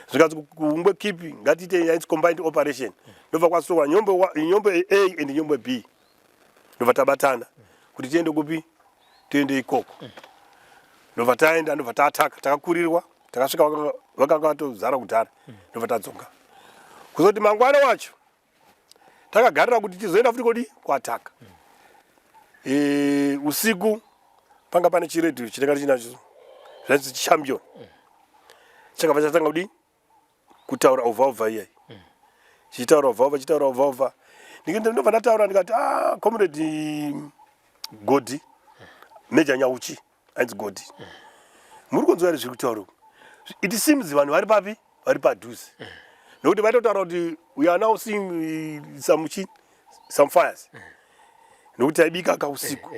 Zvikanzi kuHungwe Kipi ngatiite yainzi combined operation. Ndobva kwasorwa nyombe A and nyombe B. Ndobva tabatana kuti tiende kupi? Tiende ikoko. Ndobva taenda ndobva taataka takakurirwa takasvika vakanga vatozara kudhara ndobva tadzoka. Kuzoti mangwana wacho takagarira kuti tizoenda futi kodi kuataka. Usiku panga pane chiredhiyo chinenge chinacho zvainzi champion. Chakabva chatanga kudi kutaura over over iyai. Chichitaura over over chichitaura over over. Ndobva ndataura ndikati ah comrade Godi Major Nyauchi ainzi Godi. Muri kunzwa here zviri kutaura uku? It seems vanhu vari papi? Vari padhuze. Nokuti vaitotaura kuti we are now seeing some chi some fires. Nokuti taibika ka usiku.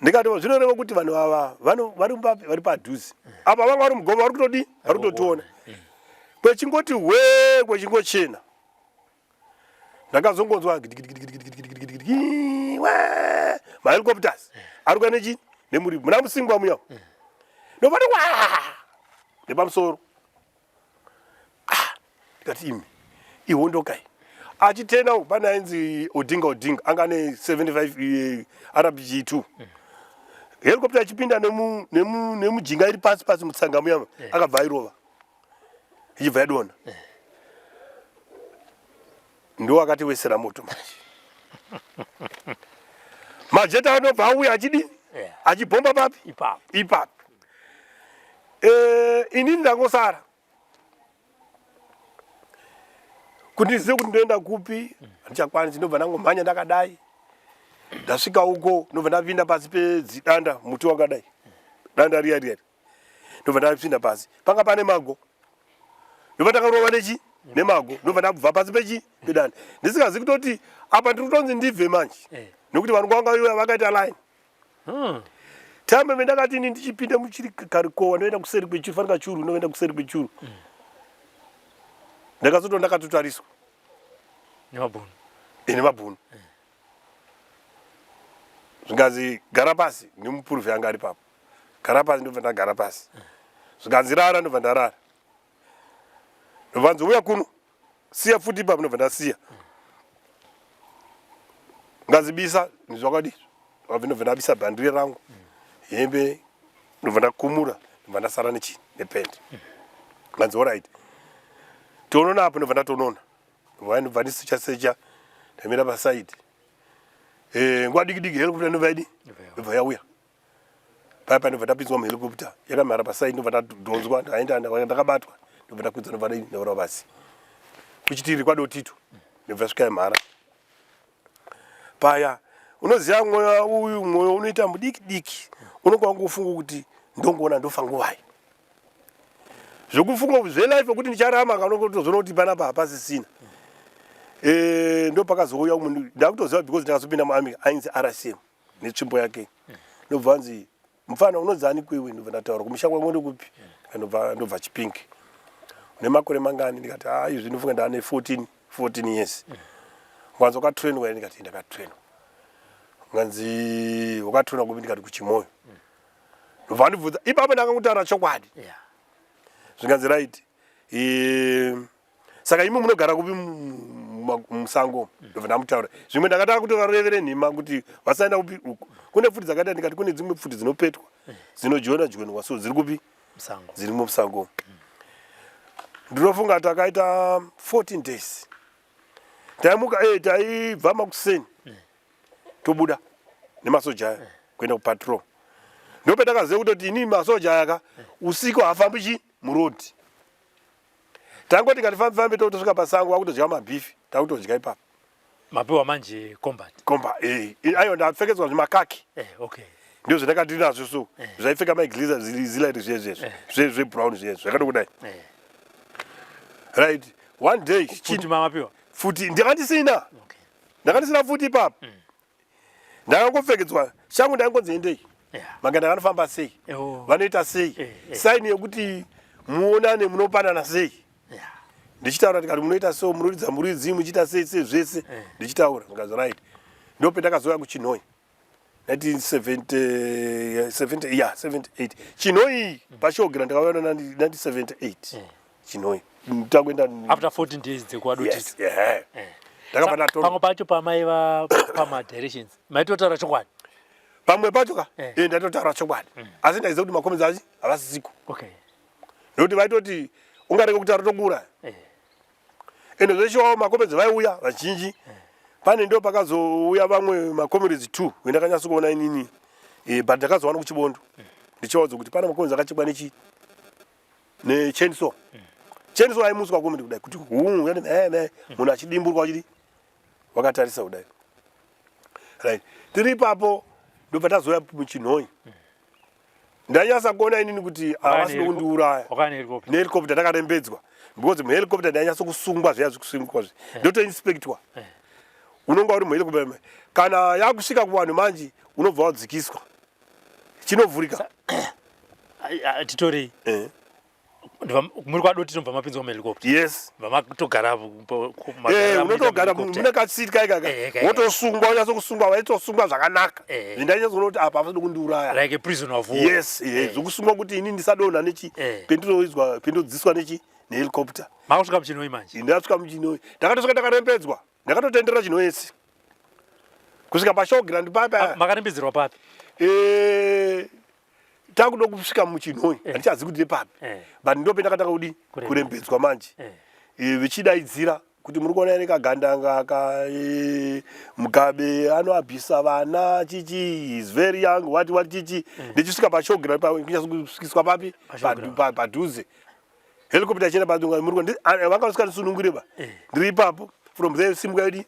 Ndikati zvinoreva kuti vanhu ava vari papi? Vari padhuze. Apa vanga vari mugomo vari kutodi? Vari kutotiona. Kwechingoti hwe kwechingochena. Ndakazongonzwa mahelicopters ari kuya nechi nemuripo muna musingwa muya ndobva wa nepamusoro. Ndikati imi ihondo kai achitena uku pane ainzi Odinga Odinga anga ane 75 RPG2 helicopter ichipinda nemujinga iri pasi pasi mutsanga muya akabva airova ichibva yadonha. Ndo akatiwesera moto manje. Majeti anobva auya achidi achibhomba papi? Ipapo. Ipapo. Eh, inini ndangosara kuti ndizive kuti ndoenda kupi handichakwanisi ndobva ndangomhanya ndakadai ndasvika uko ndobva ndapinda pasi pedzidanda muti wakadai danda riya riya ndobva ndapinda pasi panga pane mago ndobva ndakarova nechi nemago ndobva ndabva pasi pechi pedanda ndisingazivi kutoti apa ndiri kutonzi ndibve manje Eh. nekuti vanhu kwanga vakaita line Time ndakati ini ndichipinda muchiri karikowa ndoenda kuseri kwechuru fanika churu ndoenda kuseri kwechuru. Ndakazoto ndakatotariswa Nemabhunu. Ine mabhunu. Zvingazi gara pasi nemupuruvhi anga ari papo. Gara pasi ndobva ndagara pasi. Zvikanzi rara ndobva ndarara. Ndobva nzi uya kuno. Siya futi ipapo ndobva ndasiya. Ngazibisa zvakadii ndobva ndabisa bhandiri rangu hembe ndobva ndakumura ndobva ndasara nechi nependi nganzi alright tonona apo ndobva ndatonona ndobva ndisecha secha ndamira pasaidi eh, nguva diki diki helicopter ndobva idi ndobva yauya paya pa ndobva ndapinzwa muhelicopter yakamhara pasaidi ndobva ndadhonzwa ndaenda ndakabatwa ndobva ndakwidza ndobva ndaura pasi kuchitiri kwadotito ndobva svika yamhara paya unoziva mwoyo uyu mwoyo unoita mudiki diki unonga wangofunga kuti ndongoona ndofa nguvai zvekufunga zvelife kuti ndicharama kanotozoona kuti panapa hapasisina eh, ndo pakazouya munhu ndakutoziva because ndakazopinda muarmy ainzi RCM netsvimbo yake ndobva anzi mufana unonzi kwewe ndobva ndataura kumusha kwangu ndekupi ndobva ndobva chipingi une makore mangani ndikati ah izvi ndinofunga ndaane 14 14 years nganzi wakatrainwa here ndikati ndakatrainwa nganzi wakatrainwa kupi ndikati kuchimoyo ndobva andibvunza ipapo ndakangutaura chokwadi zvikanzi right eh, saka imi munogara kupi musango ndobva ndamutaura zvimwe ndakatanga kutovarevere nhima kuti vasaenda kupi uku kune pfuti dzakaita ndikati kune dzimwe pfuti dzinopetwa dzinojoina joinwa so dziri kupi musango dziri musango ndinofunga takaita 14 days taimuka eh, taibva makuseni tobuda nemasoja aya kuenda kupatrol ndopetakaziva kutoti inini masoja aya ka usiku haafambi chi murodhi tangoti ngatifambe fambe totosvika pasango vakutodya mabhifi takutodya ipapo mapiwa manje combat komba eh ayo ndapfekedzwa zvimakaki eh okay ndio zvandakati nazvo so zvaipfeka maigliza zilaiti zvezvezvo zvebrown zvezvo zvakati kudai eh right one day futi mamapiwa futi ndakandisina okay ndakandisina futi ipapo ndakangopfekedzwa shangu ndakangonzi endei yeah manga ndakanofamba sei Oh. vanoita sei Eh, eh. saini yekuti muonane munopanana sei yeah ndichitaura ndikati munoita so munoridza muridzi muchiita sei sei zvese Eh. ndichitaura ndikazi right ndopendakazouya kuchinhoi 1970 70 yeah 78 chinhoi pashogira ndakauya na 1978 chinhoi takuenda after 14 days dzekuadotito yes yeah ndakabva ndatora pamwe pacho pamaiva pamadirections maitotaura chokwadi pamwe pacho ka Eh. eh ndatotaura chokwadi asi ndaiziva kuti macomments achi havasisiko okay nekuti vaitoti ungarege kutaura tokuuraya eh ende zveshuwawo macomrades vaiuya vazhinji pane ndo pakazouya vamwe macomrades two vendakanyatso kuona inini eh, but ndakazowana kuchibondo ndichivaudza kuti pane macomrades akachekwa nechi nechainsaw chainsaw aimuswa comrade kudai kuti huu yani me munhu achidimburwa achidi wakatarisa kudai right tiri ipapo ndobva tazouya muchinhoi ndanyasa kuona inini kuti havasi kundiuraya wakane helicopter nehelicopter ndakarembedzwa because muhelicopter ndainyatso kusungwa zviya zvikusungwa zvi ndotoinspectwa unonga uri muhelicopter kana yakusvika kuvanhu manje unobva wadzikiswa chinovhurika Ai, ai, titorei Eh, muri kwadoti tinobva mapinzwa muhelicopter yes bva matogara Eh, unotogara mune kasiti kaikaka Eh, eh, wotosungwa unyatso kusungwa waitosungwa zvakanaka Eh. ndainyatsokuona kuti apa havasidi kundiuraya like a prisoner of war yes eh, zvokusungwa kuti ini ndisadonha nechi Eh. pendinoizwa pendodziswa nechi nehelicopter makusvika muchinhoi manje ndasvika muchinhoi ndakatosvika ndakarembedzwa ndakatotendera chinhoi ese kusvika pashowground papa makarembedzerwa papi Eh, takuda kusvika muchinhoi Eh. handichazivi kuti ndepapi Eh. but ndo pendakatanga kudi Kurembedzwa. kurembedzwa manje Eh. Eh, vechidaidzira Kuti muri kuona here kagandanga ka eh, Mugabe anoabhisa vana chichi is very young what what chichi mm. Ndichisvika pashowground kunyatsokusvikiswa papi padhuze helicopter ichienda padunga muri kuona vanga vasingandisunungure ba eh. Ndiri ipapo from there simuka yodi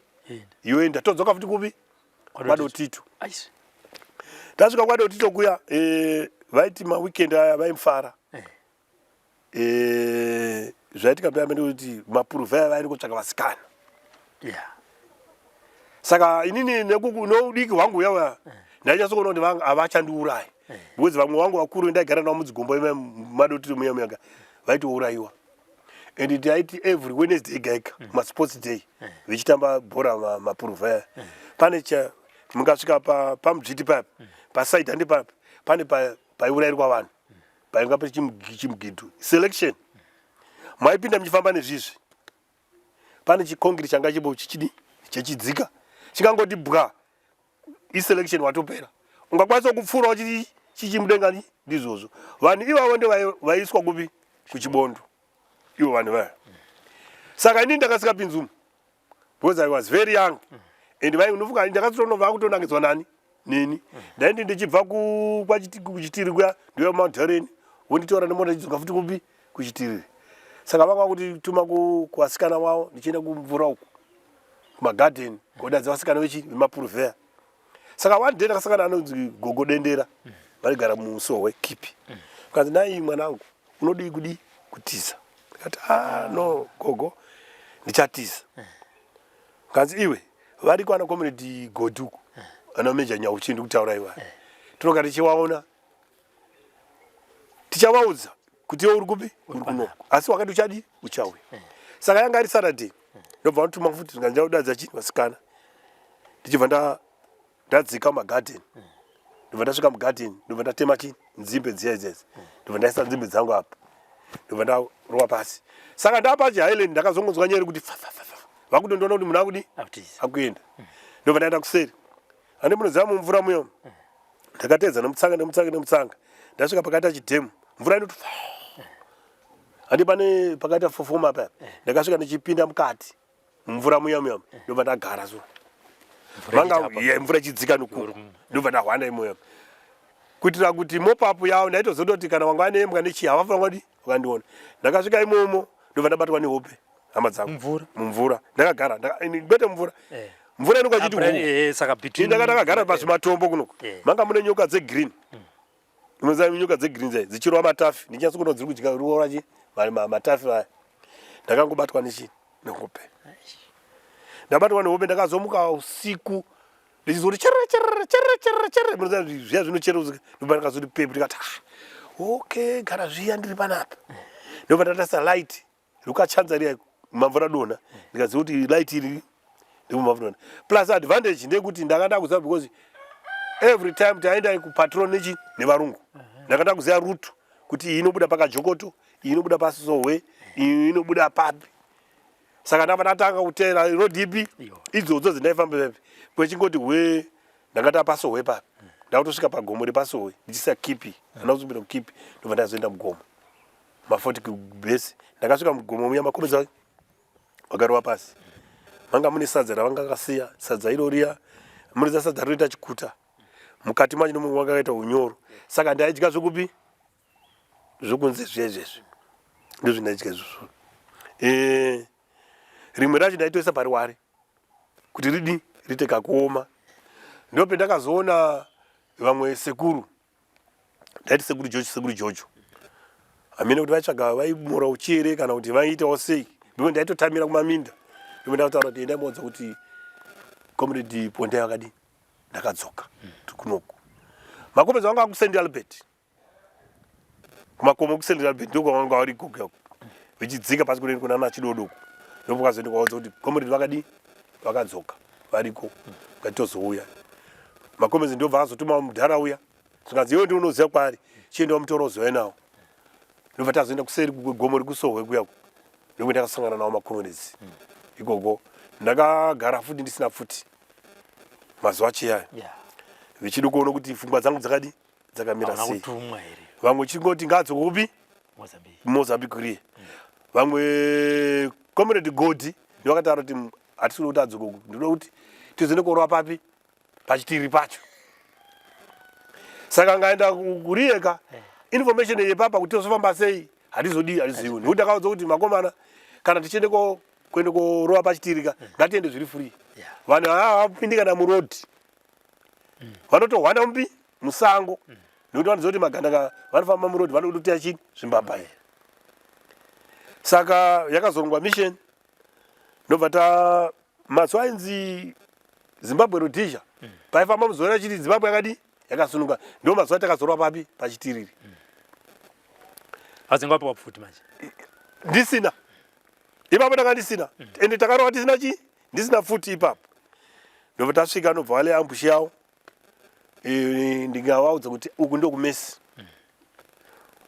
yoenda todzoka futi kupi kwadotito. Tasvika kwadotito kuya eh, vaiti maweekend aya vaimfara eh. Eh, zvaitika paya mene kuti mapuruvha aya vairi kutsvaka vasikana yeah. Saka inini neudiki hwangu uya uya eh. Ndainyatsokuona kuti vanga havachandiurayi eh. Because vamwe vangu vakuru ndaigara navo mudzigombo madotiri muya muyaga vaitourayiwa and taiti every Wednesday ega ega mm. Masports day eh. Vechitamba bhora mapuruvha aya mm. Pane cha mungasvika pamudzviti paya mm. Pasaidi handi papa pane paiurayirwa vanhu painga pane chimugidhu selection maipinda muchifamba nezvizvi pane chikongiri changa chibo chichidi chechidzika chikangoti bwa iselection watopera ungakwanisa kupfuura chichimudengani ndizvozvo vanhu ivavo ndo vaiiswa kupi kuchibondo ivo vanhu vaya. Saka inini ndakasika pinzumu because I was very young and vai unofunga ndakatotonobva kutonakidzwa nani neni ndaindi ndichibva kuchitiri kuya ndouya Mount Darren wonditora nemota chidzoka futi kupi kuchitiri. Saka vanga kutituma kuvasikana wavo ndichienda kumvura uku kumagadheni kodadza vasikana vechi vemapuruvheya. Saka one day ndakasangana anonzi Gogo Dendera vaigara musohwe kipi kanzi nai mwanangu unodii kudii kutiza. Ndikati ah no gogo ndichatiza. Kanzi iwe variko ana community godhuku ana meja nyauchi ndikutaura iwa tinoga tichiwaona tichavaudza kuti iwe uri kupi uri kunoko asi wakati uchadii uchauya. Saka yanga iri Saturday ndobva vanotuma futi ndikandaudatsa chii vasikana ndichibva ndadzika mumagadheni ndobva ndasvika mugadheni ndobva ndatema chii nzimbe dziya idzedzi ndobva ndaisa nzimbe dzangu apa ndobva ndarova pasi. Saka ndapachi highland ndakazongonzwa nyere kuti fafafafa vakutondiona kuti munhu akudi akuenda ndobva ndaenda kuseri handi munoziva mumvura muyo ndakateedza nemutsanga nemutsanga nemutsanga ndasvika pakaita chidhemu mvura inoti handi pane pakaita fofoma paya ndakasvika ndichipinda mukati mumvura muya muya ndobva ndagara so vanga mvura ichidzika nokuku ndobva ndahwanda imoyo kuitira kuti mopapu yavo ndaitozototi kana wanga vane imbwa nechii havafanira kudi vakandiona. Ndakasvika imomo ndobva ndabatwa nehope hama dzangu mumvura mumvura ndakagara kwete mumvura eh. Mvura inonga ichiti eh, saka between ndanga ndakagara pazvimatombo kunoku eh. Manga mune nyoka dzegreen unoziva nyoka dzegreen dzai dzichirova matafi ndichinyatso kuona dziri kudya rova chi matafi aya. Ndakangobatwa nechi nehope ndabatwa nehope ndakazomuka usiku ndichizoti chere chere chere chere chere munoziva zviya zvinochereudzika ndobva ndakazoti pepu ndikati ah okay gara zviya ndiri panapa ndobva ndatarisa light rukachanza riya mamvura dona ndikaziva kuti light iri ndikumamvura dona plus advantage ndeyekuti ndanga ndakuziva because every time taenda kupatrol nechi nevarungu ndanga ndakuziva route kuti iyi inobuda pakajokoto iyi inobuda pasohwe iyi inobuda papi. Saka ndabva ndatanga kuteera road ipi idzodzo dzindaifamba papi kwechingoti hwe ndanga tapasohwe papi ndakutosvika pagomo repasohwe ndichisa kipi handina kuzopinda kukipi ndobva ndazoenda mugomo mafoti base ndakasvika mugomo muya makomedza vakarova pasi manga mune sadza ravanga vakasiya sadza iro riya munoziva sadza rinoita chikuta mukati macho nomumwe wakaita unyoro saka ndaidya zvekupi zvokunze zviya izvezvi ndozvindaidya izvozvo eh, rimwe racho ndaitoisa pariware kuti ridi riite kakuoma ndopendakazoona vamwe sekuru ndaiti sekuru jojo sekuru jojo hamene kuti vaitsvaga vaimora uchi here kana kuti vaiitawo sei ndipo ndaitotamira kumaminda ndipo ndakataura kuti endai moudza kuti comrade pondai vakadii ndakadzoka tiri kunoku makomedzi vanga akusendi Albert kumakomo kusendi Albert ndokwavanga vari ikoko vechidzika pasi kuneni kunana chidodo uku ndopokazoenda kwaudza kuti comrade vakadii vakadzoka variko ngatitozouya makomedzi ndobva azotuma mudhara uya zvikanzi iwe ndiwe unoziva kwaari chienda wamutora uzouya nawo ndobva tazoenda kuseri gomo rekusohwe kuya ndokuti ndakasangana nawo makomedzi ikoko ndakagara futi ndisina futi mazuva acho iyayo vechida kuona kuti pfungwa dzangu dzakadi dzakamira Hauna sei kutumwa here vamwe chingoti ngaadzoke kupi Mozambique Mozambique riye vamwe comrade Godi. Ndovakataura kuti hatisi kuda kuti adzoke uku, ndinoda kuti tizoende korova papi pachitiri pacho. Saka ngaenda kuriyeka eh. information yepapa kuti tozofamba sei hatizodii hatizivi nekuti ndakaudza kuti makomana kana tichiende kuende korova pachitirika eh. ngatiende zviri free. Vanhu ava vapindi kana muroad vanotohwanda mupi musango nekuti vanoziva kuti magandanga vanofamba muroad vanokutoteya chii zvimbambaira. Saka yakazorongwa mission ndobva ta mazuva ainzi Zimbabwe Rhodesia paifamba muzora achiti Zimbabwe yakadii yakasununga ndo mazuva takazorwa papi pachitiriri Vazenga wapiwa pfuti manje. Ndisina ipapo ndanga ndisina ende takarova tisina chii ndisina pfuti ipapo ndobva tasvika ndobva vale ambush yawo Eh, ndingavaudza kuti uku ndokumesi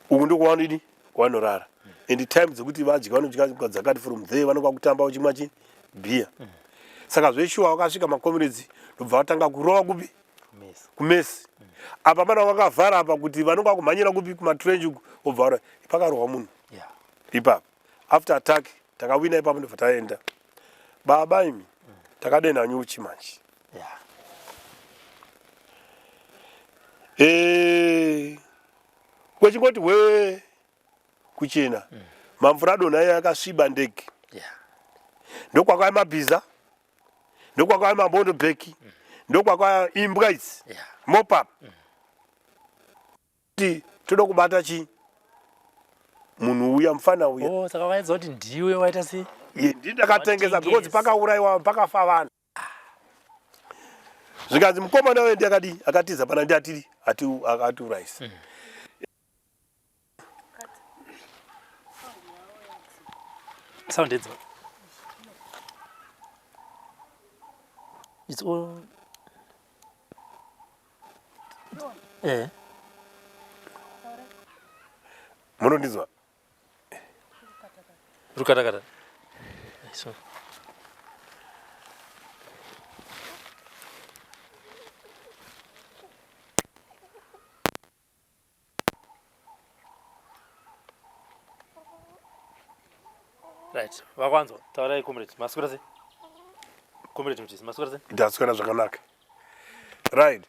uku ndokuwanidi kwanorara and time dzekuti vadya vanodya dzakati from there vanokwa kutamba vachimwa chi beer saka zveshuwa vakasvika macomrades ndobva vatanga kurova kupi kumesi apa pana vakavhara apa kuti vanonga vakumhanyira kupi kumatrench uku obva vara pakarohwa munhu ipapo after attack takawina ipapo ndobva taenda baba imi takadenha nyuchi manje yeah. Eh, kwechingoti hwe kuchena mm. mamvura adonha iye akasviba ndege yeah. ndokwakauya mabhiza ndokwakauya mabondo bheki mm. ndokwakauya imbwa idzi yeah. mopap mm. Kuti toda kubata chi munhu uya mufana uya. Oh, saka vaidza kuti ndiwe waita sei? Ye, ndini ndakatengesa because pakauraiwa pakafa vanhu. Zvikanzi mukomana uye ndiye akadii akatiza pana ndiye atiri ati akatiurayisa. Mm. Sound idzo. It's all Eh. Munondinzwa? Rukatakata. So. Right, vakwanzwa. Taurai comrade. Maswera sei? Comrade Mutisi, maswera sei? Ndaswera zvakanaka. Right.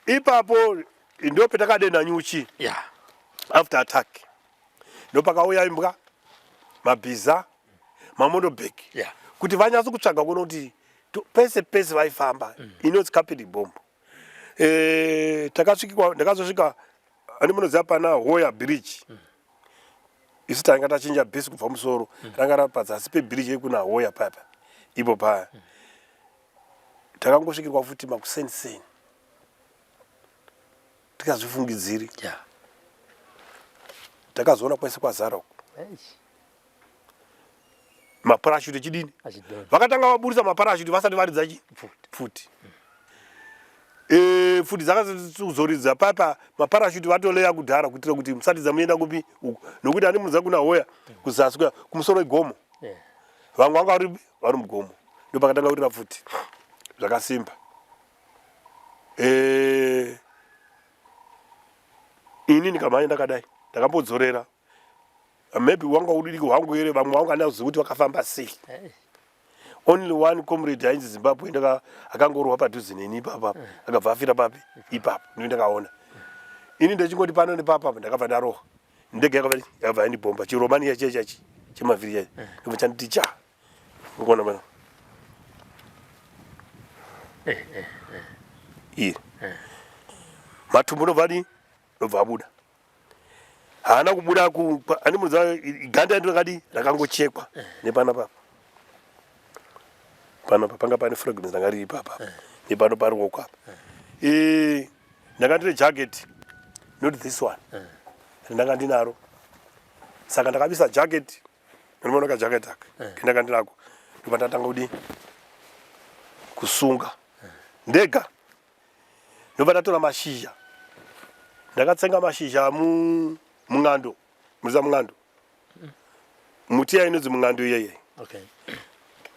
Ipapo ndo petakadenha nyuchi. Yeah. After attack. Ndopakauya imbwa, mabhiza, mamotobag. Yeah. Kuti vanyatso kutsvaga kuona kuti pese pese vaifamba. Mm. Inonzi carpet bomb. Eh, takasvikwa ndakazosvika ani munoziva pana Hoya bridge. Mm. Isu tanga tachinja bhesi kubva musoro. Mm. Ranga rapadzasi pebridge yekuna Hoya papa. Ipo paya. Mm. Takangosvikirwa futi makuseniseni. Tikazvifungidziri. Yeah. Takazoona kwese kwazara uko. Maparashuti echidini? Vakatanga vaburitsa maparashuti vasati varidza chi? Pfuti. Eh, pfuti dzakazoridza papa maparashuti vatoleya kudhara kuitira kuti musati dzamuenda kupi uku nokuti ani munoziva kuna hoya kuzasi kuya kumusoro igomo. Vamwe vanga vari vari mugomo ndopakatanga kurira pfuti zvakasimba. Eh, ini ndikamhanya ndakadai ndakambodzorera maybe wanga udiki hwangu here vamwe vangu andina kuziva kuti vakafamba sei only one comrade ainzi zimbabwe ndaka akangorohwa padhuze neni ipapa mm. akabva afira papi ipapo ndini ndakaona ini ndechingoti pano nepapa ndakabva ndarohwa ndege yakabva yandibhomba chiromania chiya chachi chemavhiri chai mm. ndobva chanditi cha ukuona mana eh, eh, eh. iri matumbu ndobva adi ndobva abuda haana kubuda ane munoziva ganda rino rakadii rakangochekwa nepana papa panapa panga pane fragments ranga riri ipapa nepano paruoko apa eh, ndanga ndine jacket not this one randanga ndinaro saka ndakabisa jacket ndinoona kajacket aka kendanga ndinako ndobva ndatanga kudii kusunga ndega ndobva ndatora mashizha ndakatsenga mashizha mun'ando munoziva mun'ando muti iya inonzi mun'ando iyeye okay.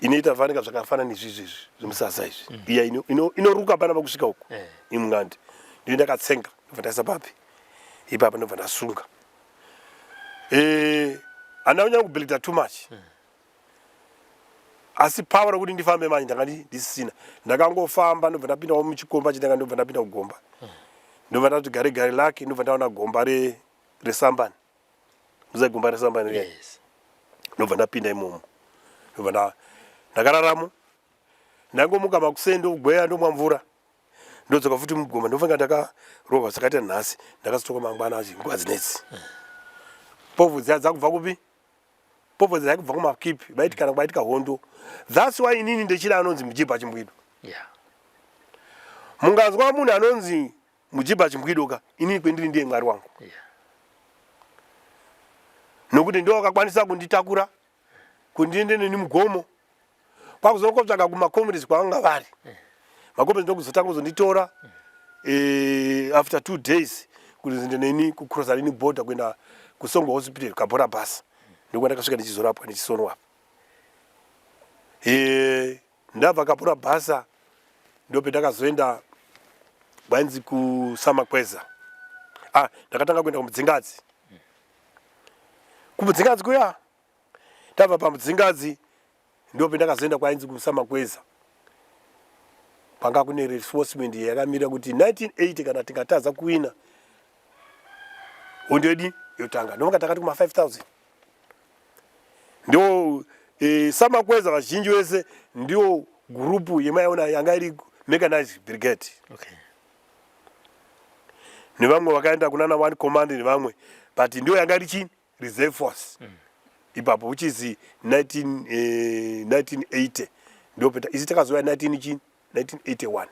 inoita fanika zvakafanana izvizvi izvi zvemusasa izvi mm. iya inoruka pana pakusvika uku eh. imun'ando ndiyo ndakatsenga ndobva ndaisa papi ipapa ndobva ndasunga eh, handina kunyanya kubhilita too much mm. Asi power rekuti ndifambe manje ndanga ndisina. Ndakangofamba ndobva ndapindawo muchikomba chendanga, ndobva ndapinda kugomba, ndobva ndati gare gare lake, ndobva ndaona gomba resambani. Muziva gomba resambani riya? Yes. Ndobva ndapinda imomo, ndobva ndakararamo. Ndangomuka makuseni, ndogweya, ndomwa mvura, ndodzoka futi mugomba. Ndofunga ndakarohwa zvakaita nhasi, ndakazotoka mangwana achi nguva dzinetsi. Povho dziya dzakubva kupi? Povho dziya kubva kumakipi vaiti kana kwaitika hondo. That's why inini ndechida anonzi Mujibha Chimbwido. Munganzwa munhu anonzi Mujibha Chimbwido ka, inini kwendiri ndiye Mwari wangu. Nokuti ndo wakakwanisa kunditakura, kundiende neni mugomo, kwakuzokotsvaga kumacomrades kwavanga vari. Macomrades ndokuzotanga kuzonditora after 2 days kuti zinde neni kucrossa neni border kuenda kuSongwe Hospital, Cabora Bassa. Ndokwa ndakasvika ndichizorapwa, ndichisonwa. Ndabva Cabora Bassa, ndopendakazoenda kwainzi kuSamakweza. Ah, ndakatanga kuenda kuMudzingadzi. KuMudzingadzi kuya, tabva paMudzingadzi, ndopendakazoenda kwainzi kuSamakweza. Kwanga kune reinforcement yakamira kuti 1980 kana tingatadza kuwina hondo yedu yotanga, ndovanga takati kuma 5000. Ndo Samakweza vazhinji vese ndio gurupu yemaiona yanga iri mechanized brigade. Nevamwe vakaenda kunana One Command nevamwe, but ndio yanga iri chini, reserve force ipapo, which is 1980. Ndopeta isi takazouya 19 chini, 1981.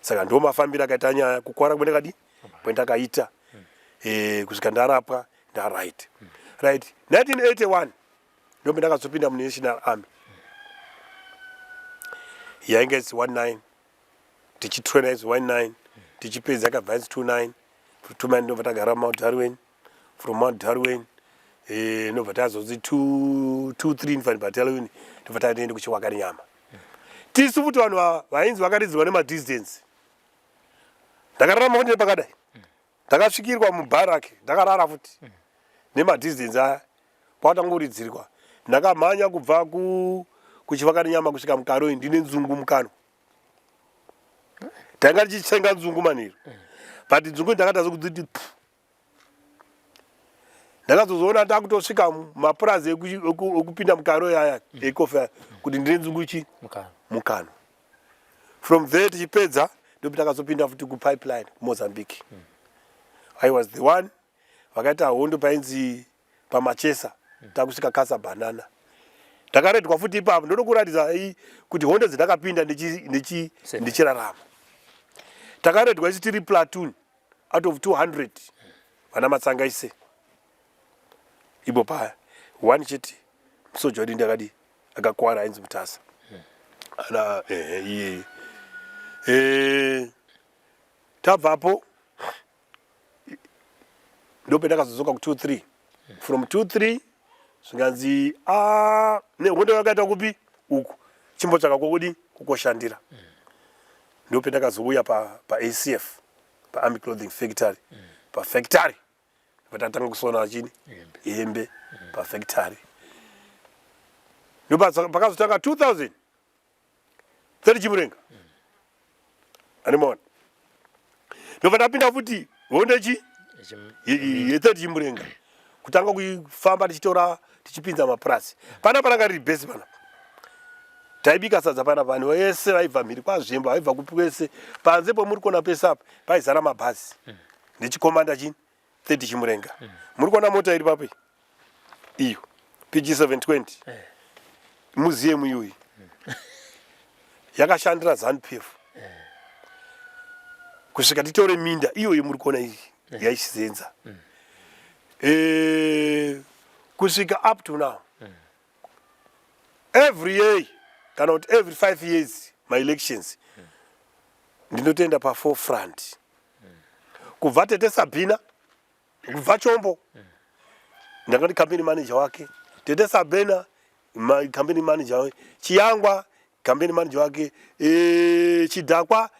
Saka ndo mafambiro akaita nyaya, kukwara kwendakadi kwendakaita kusvika ndarapwa, ndaright right. 1981 ndope ndakazopinda muNational Army yainge isi 19, tichitraina isi 19, tichipedza yakabva isi 29 29. Ndobva tagara Mount Darwin. From Mount Darwin ndobva tazonzi 23 Infantry Battalion, ndobva taenda kuChiwakarinyama. Tisu futi vanhu vainzi vakaridzirwa nemadistance. Ndakararama futi nepakadai, ndakasvikirwa mubarrack, ndakarara futi nemadistance aya. Kwatangoridzirwa, ndakamhanya kubva kuChivakarinyama kusvika muKaroi ndine nzungu mukanwa. Tanga tichitsenga nzungu manheru, but nzungu ndakatadza kudziti pu. Ndakazozoona ndakutosvika mapurazi ekupinda muKaroi aya ekofi aya kuti ndine nzungu chi Mukanwa. Mukanwa. From there tichipedza, ndopi takazopinda futi kuPipeline kuMozambique. I was the one vakaita hondo painzi paMachesa, takusvika Casa Banana. Ndakaredwa futi ipapo. Ndotokuratidza kuti hondo dzandakapinda ndichirarama. Takaredwa isi tiri platoon out of 200 vana matsanga ise ipo paya, one chete musoja wedu ndakadi akakwara ainzi Mutasa ana ehe iye. Tabvapo, ndopendakazodzoka ku23. From 23 zvinganzi a nehondo yakaita kupi uku, chimbotsvaka kwokudi kukoshandira. Ndopendakazouya paACF, paArmy Clothing Factory, pafactory patatanga kusona chini, hembe pafactory. Ndopakazotanga 2000 30 Chimurenga animaona. Ndobva ndapinda futi hondo chi ye30 Chimurenga, kutanga kufamba tichitora, tichipinza mapurasi. Pana paranga riri bhesi panapa, taibika sadza pana. Vanhu vese vaibva mhiri kwaZvimbo, vaibva kupi kwese, panze pomuri kuona pese apa paizara mabhazi nechikomanda chini 30 Chimurenga. Muri kuona mota iri papo iyo, PG 720, museum iyoyi yakashandira ZANU PF kusvika titore minda iyoyo muri kuona iyi yaichizenza kusvika up to now. Every year kana kuti every 5 years maelections, ndinotoenda paforefront. Kubva Tete Sabina, kubva Chombo, ndakati campaign manager wake. Tete Sabina campaign manager wake, Chiyangwa campaign manager wake, Chidhakwa,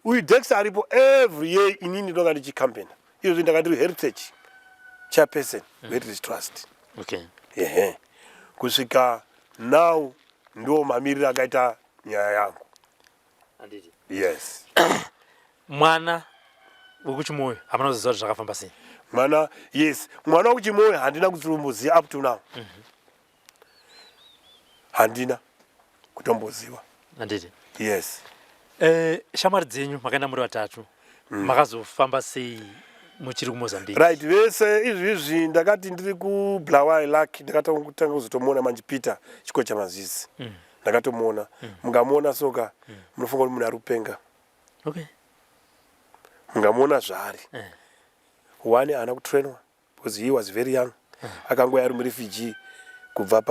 uyu Dex aripo. Every year inini ndinonga ndichicampaigna. Izvozvi ndanga ndiri heritage chairperson, Heritage Trust. Ehe, kusvika Now ndo mamiriro akaita nyaya yangu. Handiti? Yes. Mwana wekuChimoyo hamuna kuziva kuti zvakafamba sei? Mwana, yes, mwana wekuChimoyo handina kutomboziva up to now. Handina kutomboziva. Handiti? Yes. Shamwari dzenyu makaenda muri vatatu. Makazofamba sei muchiri kuMozambique? Right, vese izvi izvi ndakati ndiri kuBulawayo luck ndakatanga kuzotomuona manje Peter Chikocha Mazizi. Ndakatomuona. Mungamuona soka munofunga kuti munhu ari kupenga. Okay. Mungamuona zvaari. One haana kutrainwa because he was very young. Akangouya ari murefugee kubva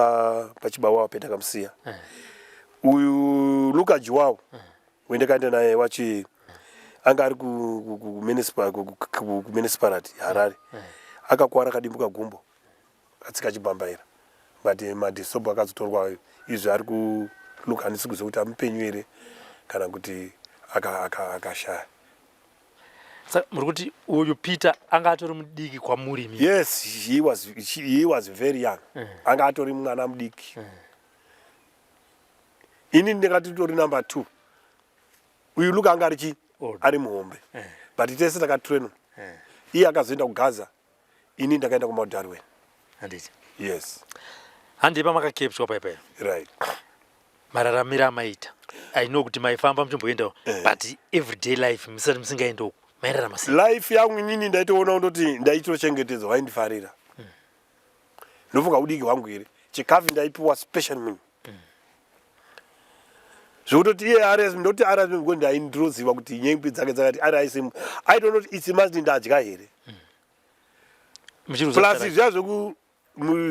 pachibawawa pendakamusiya. Uyu Luka Joao wendakaenda naye wachi anga ari kumunicipality Harare. Akakwara akadimbuka gumbo atsika chibambaira, but madisobo akazotorwa izvi ari kuLuka, handisi kuziva kuti amupenyu here kana kuti akashaya. Saka muri kuti uyu Peter anga atori mudiki kwamuri imi? Yes, he was very young. Anga atori mwana mudiki. Ini ndingati tori number 2. Uyu Luka anga ari chi Old. Ari muhombe, but tese takatrainwa. Iye akazoenda kuGaza, ini ndakaenda kuMount Darwin. Handiti? Yes. Handei pamakacapturwa paipai. Right. Mararamiro amaita, I know kuti maifamba muchimboendawo, but everyday life musati musingaendi uku, mairarama sei? Life yangu inini ndaitoona kutoti ndaitochengetedzwa, vaindifarira. Ndofunga udiki hwangu here, chikafu ndaipiwa special meal zvekutoti iye rs ndoti rs ngo ndaindiroziva kuti nyembi dzake dzakati rsm. I don't know kuti it's must ndadya here. Muchiri plus kuzosara- zviya zveku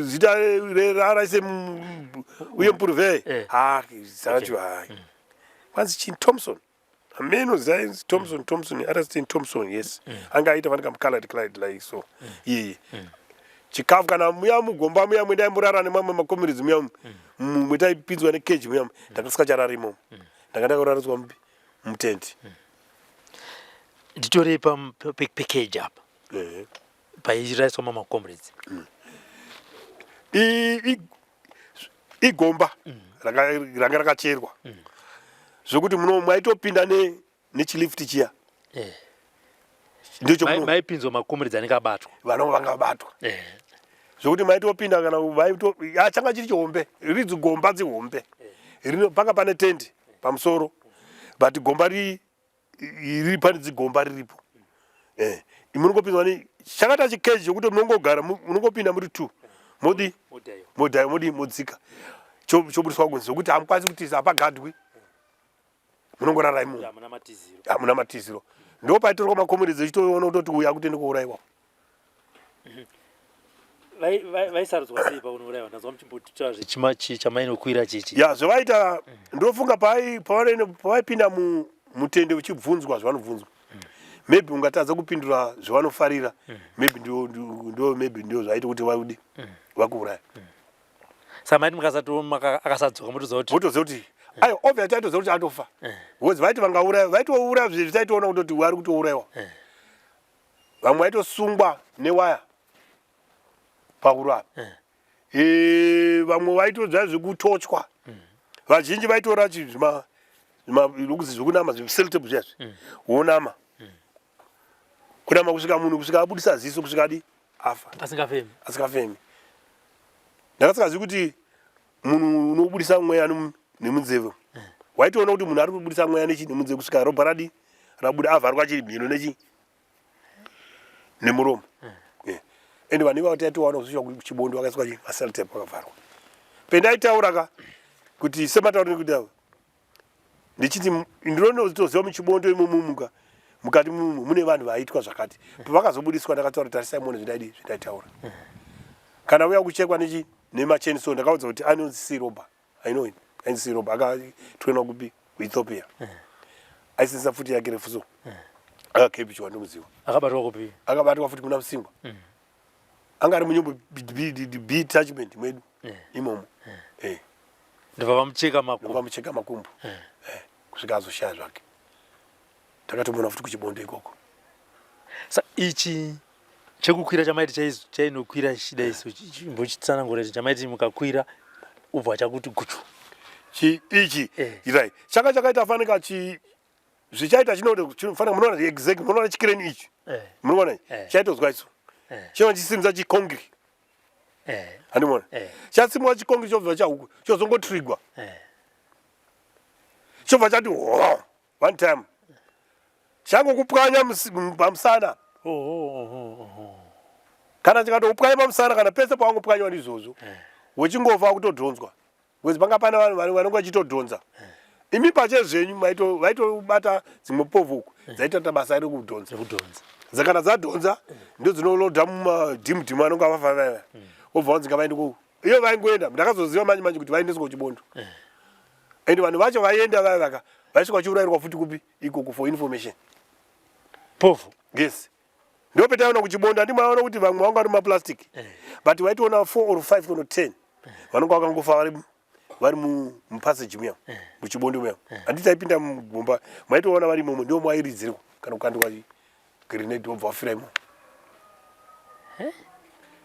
zita reRSM uye mpurve. Ha, zita racho hai kwanzi chii? Thompson, ameno zita Thompson, Thompson, RST Thompson, yes. Anga aita fanika mucolored clyde like so iyeye. Chikafu kana muya mugomba muya mwendaimborara nemamwe macomrades muya mwetaipinzwa necage muya, ndakasingacharari imomo, ndanga ndakurariswa mupi mutendi. Nditorei pacage apa pairaiswa mamacomrades. Igomba ranga rakacherwa zvokuti muno mwaitopinda nechilift chiya. Ndicho Maipinzwa macomrades anenge abatwa? Vanonga vanga vabatwa. Zvokuti maitopinda kana vaito changa chiri chihombe, riri dzigomba dzihombe rino panga pane tendi pamusoro, but gomba riri pane dzigomba riripo. Munongopinzwa ni chakaita chikeji chokuti munongogara munongopinda muri two, modi Modaiwa. Modai modi modzika, chobudiswa kunze zvokuti hamukwanisi kutiza, hapagadwi, munongorara imomo. Hamuna matiziro. Hamuna matiziro. Ndo paitorwa macomrades echitoona kutoti uyu akutoenda kuurayiwa. Vaisarudzwa sei paunourayiwa? Ndanzwa muchimbotaura zvechima chamainokwira chichi. Ya, zvavaita ndofunga pavaipinda mutende uchibvunzwa zvavanobvunzwa, maybe ungatadza kupindura zvavanofarira, maybe ndo maybe ndio zvaita kuti vaudi vakuuraya. Saka maiti mukasati akasadzoka motoziva kuti Votoziva kuti aiwa, obviously taitoziva kuti atofa, because vaiti vangauraya, vaitouraya zvezvi taitoona kutoti vari kutourayiwa. Vamwe vaitosungwa newaya pahuro apa. Vamwe vaitodzva zvekutochwa. Vazhinji vaitora zvima zvima zvekunama, zvisellotape zviya zvi wonama, kunama kusvika munhu kusvika abudisa ziso, kusvika adi afa. Asingafemi. Asingafemi. Ndakasikazivi kuti munhu unobudisa mweya nemunzeve. Waitoona kuti munhu ari kubudisa mweya nechi nemunzeve kusvika ropa radi rabuda, avharwa chiri mhino nechi nemuromo. Ende vanhu ivavo taitowana kusvika kuchibondo vakaiswa chi masellotape vakavharwa. Pendaitaura ka kuti sematauro nekuti ava ndichiti ndinotoziva muchibondo imomo mukati mumu mune vanhu vaitwa zvakati. Pavakazobudiswa ndakataura, tarisai muone zvindaidi zvindaitaura. Kana uya kuchekwa nechi nemachainsaw, ndakaudza kuti anonzi Siroba. I know him, ainzi Siroba, akatrainwa kupi? KuEthiopia. Aisenzesa futi yake refu, so akakepichwa, ndomuziva. Akabatwa kupi? Akabatwa futi kuna Musingwa. Anga ari munyombo B detachment mwedu imomo. Ndobva vamucheka makumbo. Vamucheka makumbo, kusvika azoshaya zvake. Takatomuona futi kuchibondo ikoko. Sa ichi chekukwira chamaiti chainokwira chida iso, chimbochitsanangura ichi chamaiti mukakwira. Ubva chakuti guchu. Chi ichi. Eh. Irai. Chaka chakaita fanika chi zvichaita chinofanira munoona exact munoona chikireni ichi. Eh. Munoona ichi. Eh. Chaitozwa icho. Eh. Chinochisimudza chikongiri. Eh. Handimuona. Eh. Chasimwa chikongiri chobva chahuku chozongotrigwa. Eh. Chobva chati ho one time. Changokupwanya pamusana. Oh, oh, oh, oh. Kana chikatokupwanya pamusana kana pese pawangopwanywa ndizvozvo. Eh. Wechingofa kutodhonzwa. Because panga pane vanhu vanenge vachitodhonza. Eh. Imi pache zvenyu vaitobata dzimwe povho uku Eh. dzaitoita basa rekudhonza. Rekudhonza. Dzakana dzadhonza ndodzinolodha mumadhimudhimu anenge avafa vaya. Wobva wanzi ngavaende ku iyo vaingoenda ndakazoziva manje manje kuti vaendeswa kuchibondo. And vanhu vacho vaienda vaya vaka vaisvika vachiurayirwa futi kupi ikoko for information. Povho. Yes. Ndopetaiona kuchibondo handimwe aona kuti vamwe vanga vari mumaplastic. But vaitoona 4 or 5 kana 10 vanonga vakangofa vari vari mupassage muya muchibondo muya. Handiti taipinda mugomba maitoona vari imomo ndio mwairidzirwa kana kukandwa grenade wobva wafira imomo.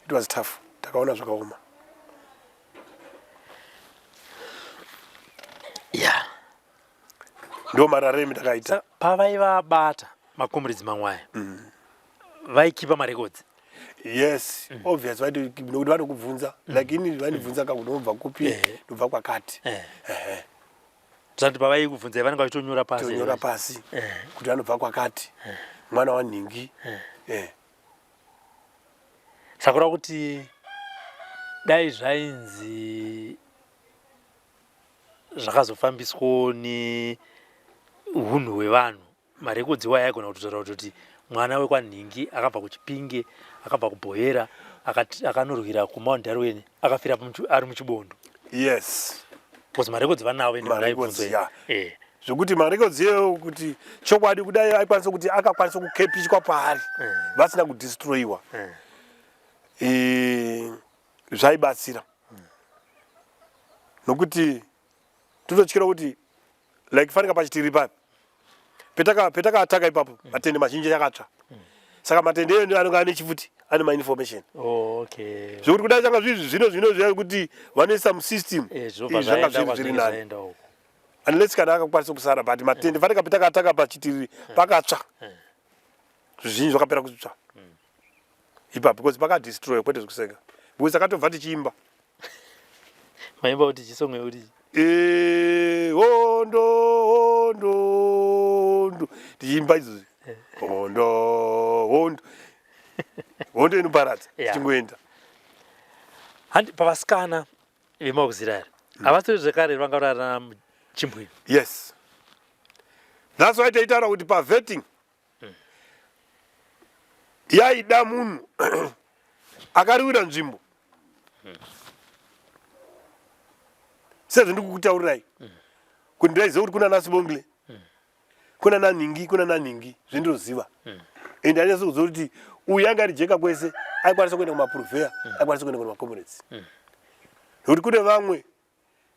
It was tough. Takaona zvakaoma. Yeah. Ndo mararemi takaita. Pavaivabata makomrades mamwe aya. Vaikipa marecords. Yes, obvious vaiti nokuti vanokubvunza. Like ini vanibvunza ka kuti unobva kupi, ndobva kwakati. Ehe. Zvanti pavaikubvunza vanenge vachitonyora pasi. Tonyora pasi kuti anobva kwakati. Mwana wanhingi. Saka kureva kuti dai zvainzi zvakazofambiswawo nehunhu hwevanhu marekodzi iwayo aigona kutotaura kutoti mwana wekwanhingi akabva kuchipinge akabva kubhoyera akanorwira kumount Darwin akafira ari muchibondo. Yes. Because marekodzi vanavo ende Marekodzi, vanaibvunzo. yeah. Zvekuti marekodzi iyoyo kuti chokwadi kudai aikwanisa kuti akakwanisa kukepichwa paari vasina kudestroyiwa. Zvaibatsira. Nokuti tototyira kuti like fanika pachitiri papi. Petaka ataka ipapo matende mazhinji akatsva. Saka matende eyo anenge ane chifuti ane ma information. Oh, okay. Zvekuti kudai changa zviri zvino zvino zviya kuti vanoisa mu system. Zvinobva Zvanga zvaenda zviri zviri kwazvinenge nani. zvaenda uko. Unless kana akakwanisa kusara but matende fanika petaka ataka pachitiri pakatsva. Zvizhinji zvakapera kutsva. Ipapo because pakadestroy kwete zvekuseka. Because akatobva tichiimba. Maimba kuti chisong yekuti Hondo hondo hondo tichiimba izvozvi. Hondo hondo. Hondo inoparadza tichingoenda. Handi pavasikana vemauzirari. Havasiri zvekare vanga varara chimbwini. Yes. That's why taitaura kuti pa vetting yaida munhu akariwira nzvimbo. Sezvo ndikukutaurirai kuti ndaiziva kuti kuna naSibongile, kuna naNhingi, kuna naNhingi, zvendinoziva. And anyatso kuziva kuti uyu anga ari jeka kwese, aikwanisa kuenda kumapurveya, aikwanisa kuenda kumacomrades. Nekuti kune vamwe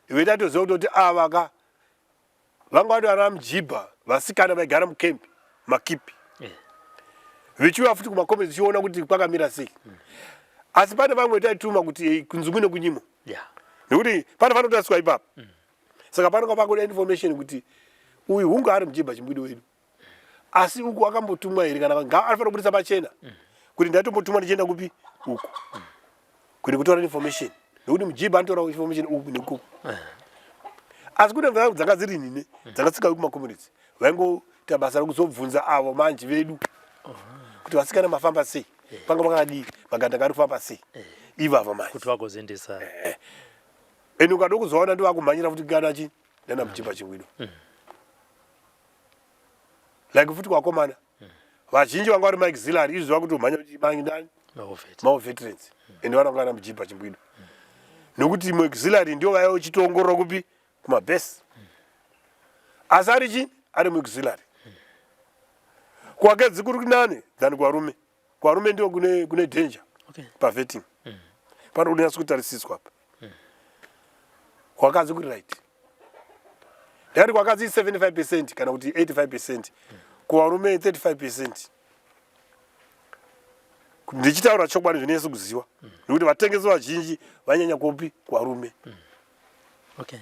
vetatoziva kutoti ava ka vanga vari vana mujibha vasikana vaigara mukempi makipi. Vechiuya futi kumacomrades vachiona kuti kwakamira sei. Asi pane vamwe taituma kuti kunzungu nekunyimo. Nekuti pane vanotariswa ipapo. Saka panonga pakuda information kuti uyu hungu ari mujibha chimbwido wedu. Asi uku akambotumwa here kana anofanira kubudisa pachena kuti ndaitombotumwa ndichienda kupi uku. Kuti kutora information. Nekuti mujibha anotora information uku nekuku. Asi kune mvura dzanga dziri nine dzanga dzisingawi kumacomrades. Vaingoita basa rekuzobvunza avo manje vedu kuti vasikana mafamba sei, panga pakadii, magandanga ari kufamba sei. Ivava manje. Kuti vagozoendesa. Ende ukada kuzoona ndivakumhanyira futi kana chi nana mujibha chimbwido. Like futi kwakomana. Vazhinji vanga vari maauxiliary izvi vakutomhanya kuti ndani? Mao veterans. Ende vana vanga mujibha chimbwido. Nokuti maauxiliary ndio vaya vachitoongorora kupi kumabase. Asi ari chi? Ari muauxiliary. Kwakadzi kuri nani than kwarume. Kwarume ndio kune danger. Pavetting. Pano kunonyatso kutarisiswa apa. Kwakadzi kuri right. Ndakati kwakadzi 75% kana kuti 85%. Kuvarume 35%. Ndichitaura chokwadi zvinonyatso kuziwa. Nekuti vatengesi vazhinji vanyanya kupi kuvarume. Okay.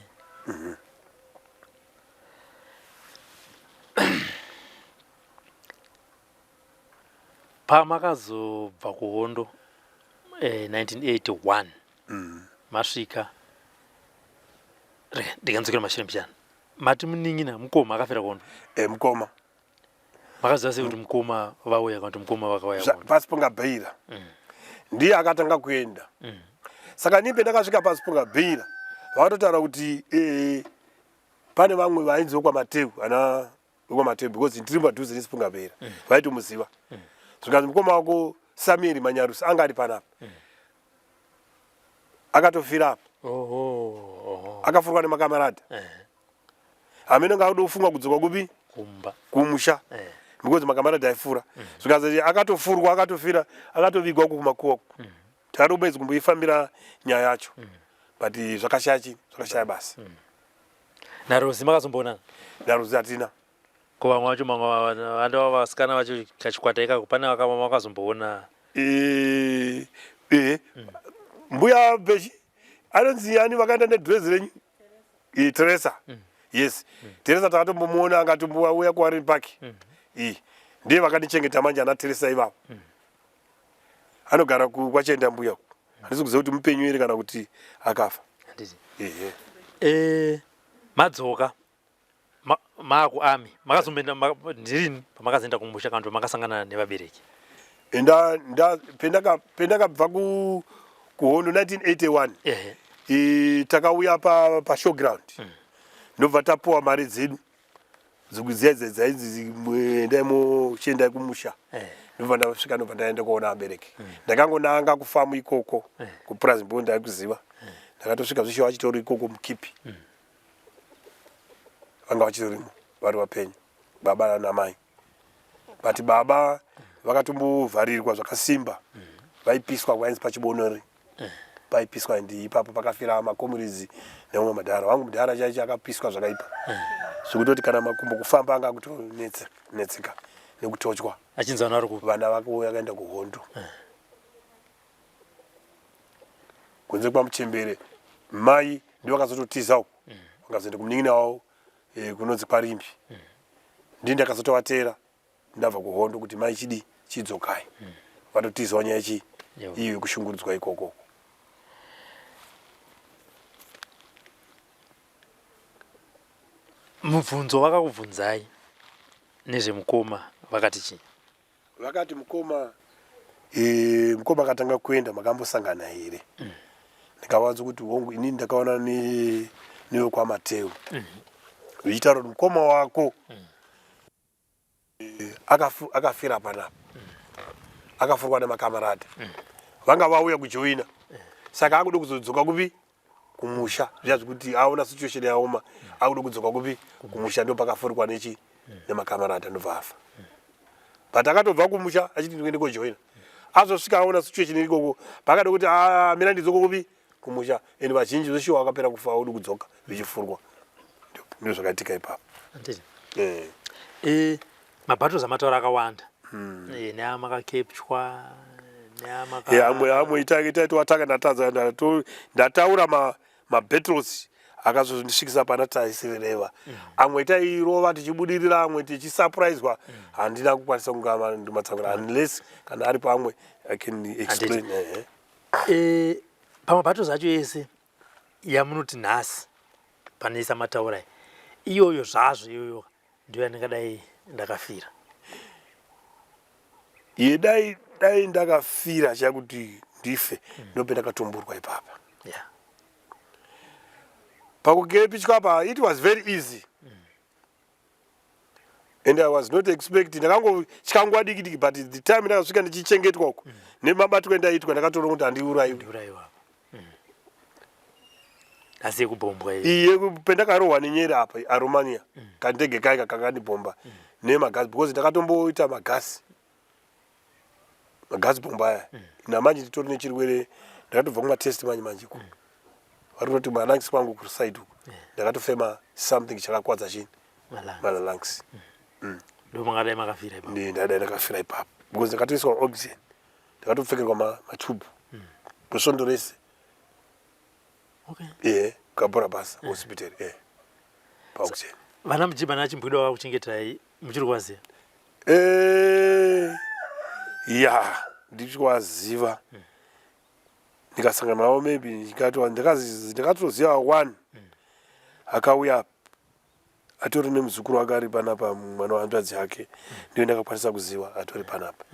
Pamakazobva kuhondo eh, 1981 masvika re ndikanzwikira mashure mbichana mati munin'ina mukoma akafira kuhondo. E, mukoma. Makaziva sei kuti mukoma vauya kana kuti mukoma vakauya kuhondo? Pasi pongabheira ndiye akatanga kuenda. Saka ini pendakasvika pasi pongabheira vakatotaura kuti eh, pane vamwe vainzi vekwamateu ana vekwamateu because ndiri padhuze nesipungabheira vaitomuziva. Zvikanzi mukoma wako Samuel Manyarusi anga ari panapa akatofira apa. Oho, oho. Akafurwa nemakamarada. Hamene nga akuda kudzoka kupi? Kumba. Kumusha. Because makamarada aifura. Zvikanzi akatofurwa, akatofira, akatovigwa uku kumakuwa uku. Takatobedza kumboifambira nyaya yacho. But zvakashaya chii? Zvakashaya basa. NaRozi makazomboonana? NaRozi hatina. Ko vamwe vacho, mamwe vana vasikana vacho, kachikwata ikako, pane vakazomboona? Eh, mbuya Beshi anonzi yani vakaenda nedress renyu? Teresa. Yes, Teresa takatombomuona, angatombouya kuWarren Park. Ndiye vakandichengeta manje ana Teresa ivavo. Anogara kwachienda mbuya uku. Handisi kuziva kuti mupenyu here kana kuti akafa. Handiti. Ehe. Madzoka maakuarmy, makazomboenda ndirini pamakazoenda kumusha kana kuti pamakasangana nevabereki? Pendakabva kuhondo 1981, takauya pashowground, ndobva tapuwa mari dzedu dzekuziya dzainzi endai mochiendai kumusha. Ndobva ndasvika, ndobva ndaenda kuona vabereki. Ndakangonanga kufamu ikoko kupurazi mbo ndaikuziva. Ndakatosvika zvisho vachitori ikoko mukipi, vanga vachitorimo vari vapenyu, baba namai. But baba vakatombovharirwa zvakasimba, vaipiswa kwainzi pachibonori paipiswa, and ipapo pakafira makomuridzi neumwe mudhara wangu. Mudhara chaicho akapiswa zvakaipa zvekutoti kana makumbo kufamba anga akutonetseka nekutotywa. Achinzi vana vari kupi? Vana vake vakaenda kuhondo kunze kwamuchembere. Mai ndivo vakazototiza uku, vakazoenda kumunin'ina wavo kunonzi kwaRimbi. Ndii ndakazotovatera ndabva kuhondo kuti mai chidi chidzokai, vatotizawo nyaya chi iyo yekushungurudzwa ikoko. Mubvunzo vakakubvunzai nezvemukoma vakati chii? Vakati mukoma, mukoma akatanga kuenda, makambosangana here? Ndikavaudza kuti hongu, inini ndakaona newekwamateu vichitaura kuti mukoma wako akafira panapa, akafurwa nemakamarada vanga vauya kujoina, saka akuda kuzodzoka kupi? Kumusha. Zviya zvekuti aona situation yaoma, akuda kudzoka kupi? Kumusha. Ndo pakafurikwa nechi nemakamarada, ndobva afa. But akatobva kumusha achiti ndikuende kojoina, azosvika aona situation iri ikoko, paakada kuti, "Ah, mina ndidzoka kupi? Kumusha." And vazhinji zveshuwa vakapera kufa udi kudzoka vichifurwa. Ndo zvakaitika ipapo. Handiti. Eh. Mabattles amataura akawanda, neamakakepchwa neamaka Amwe itaitowatanga ndatadza, ndataura mabattles akazondisvikisa pana taisireva. Amwe tairova tichibudirira, amwe tichisurpriswa. Handina kukwanisa kungama ndimatsangura unless kana aripo amwe I can explain. Ehe. Pamabattles acho ese yamunoti nhasi panoisa mataura iyoyo zvazvo, iyoyo ndiyo yandingadai ndakafira? Ye dai ndakafira chakuti ndife, ndope ndakatomburwa ipapa. Pakukepichwa pa it was very easy and I was not expecting. Ndakangotya diki diki, but the time ndakasvika ndichichengetwa uko nemabatiko endaitwa, ndakatoona kuti handiurayiwi. Ndiurayiwa asi yekubhombwa iyi? Iye pendakarohwa nenyere apa, aromania kandege kaika kakandibhomba nemagasi, because ndakatomboita magasi, magasi bhomba aya. Namanje nditori nechirwere, ndakatobva kumatest manje manje ku vari kutoti malungs kwangu kuside uku ndakatofema something chakakwadza chini. Malungs. Malungs. Ndo mangadai makafira ipapo? Ndadai ndakafira ipapo because ndakatoiswa oxygen, ndakatopfekerwa matube kwesvondo rese. Ehe. Kabura Basa hospital eh paoxygen. Vana Mujibha naChimbwido vakakuchengetai muchiri kuvaziva? Eh, ya ndichiri kuvaziva ndikasangana navo maybe ndikatoziva one akauya atori nemuzukuru wake ari panapa mwana wehanzvadzi yake ndiyo ndakakwanisa kuziva atori panapa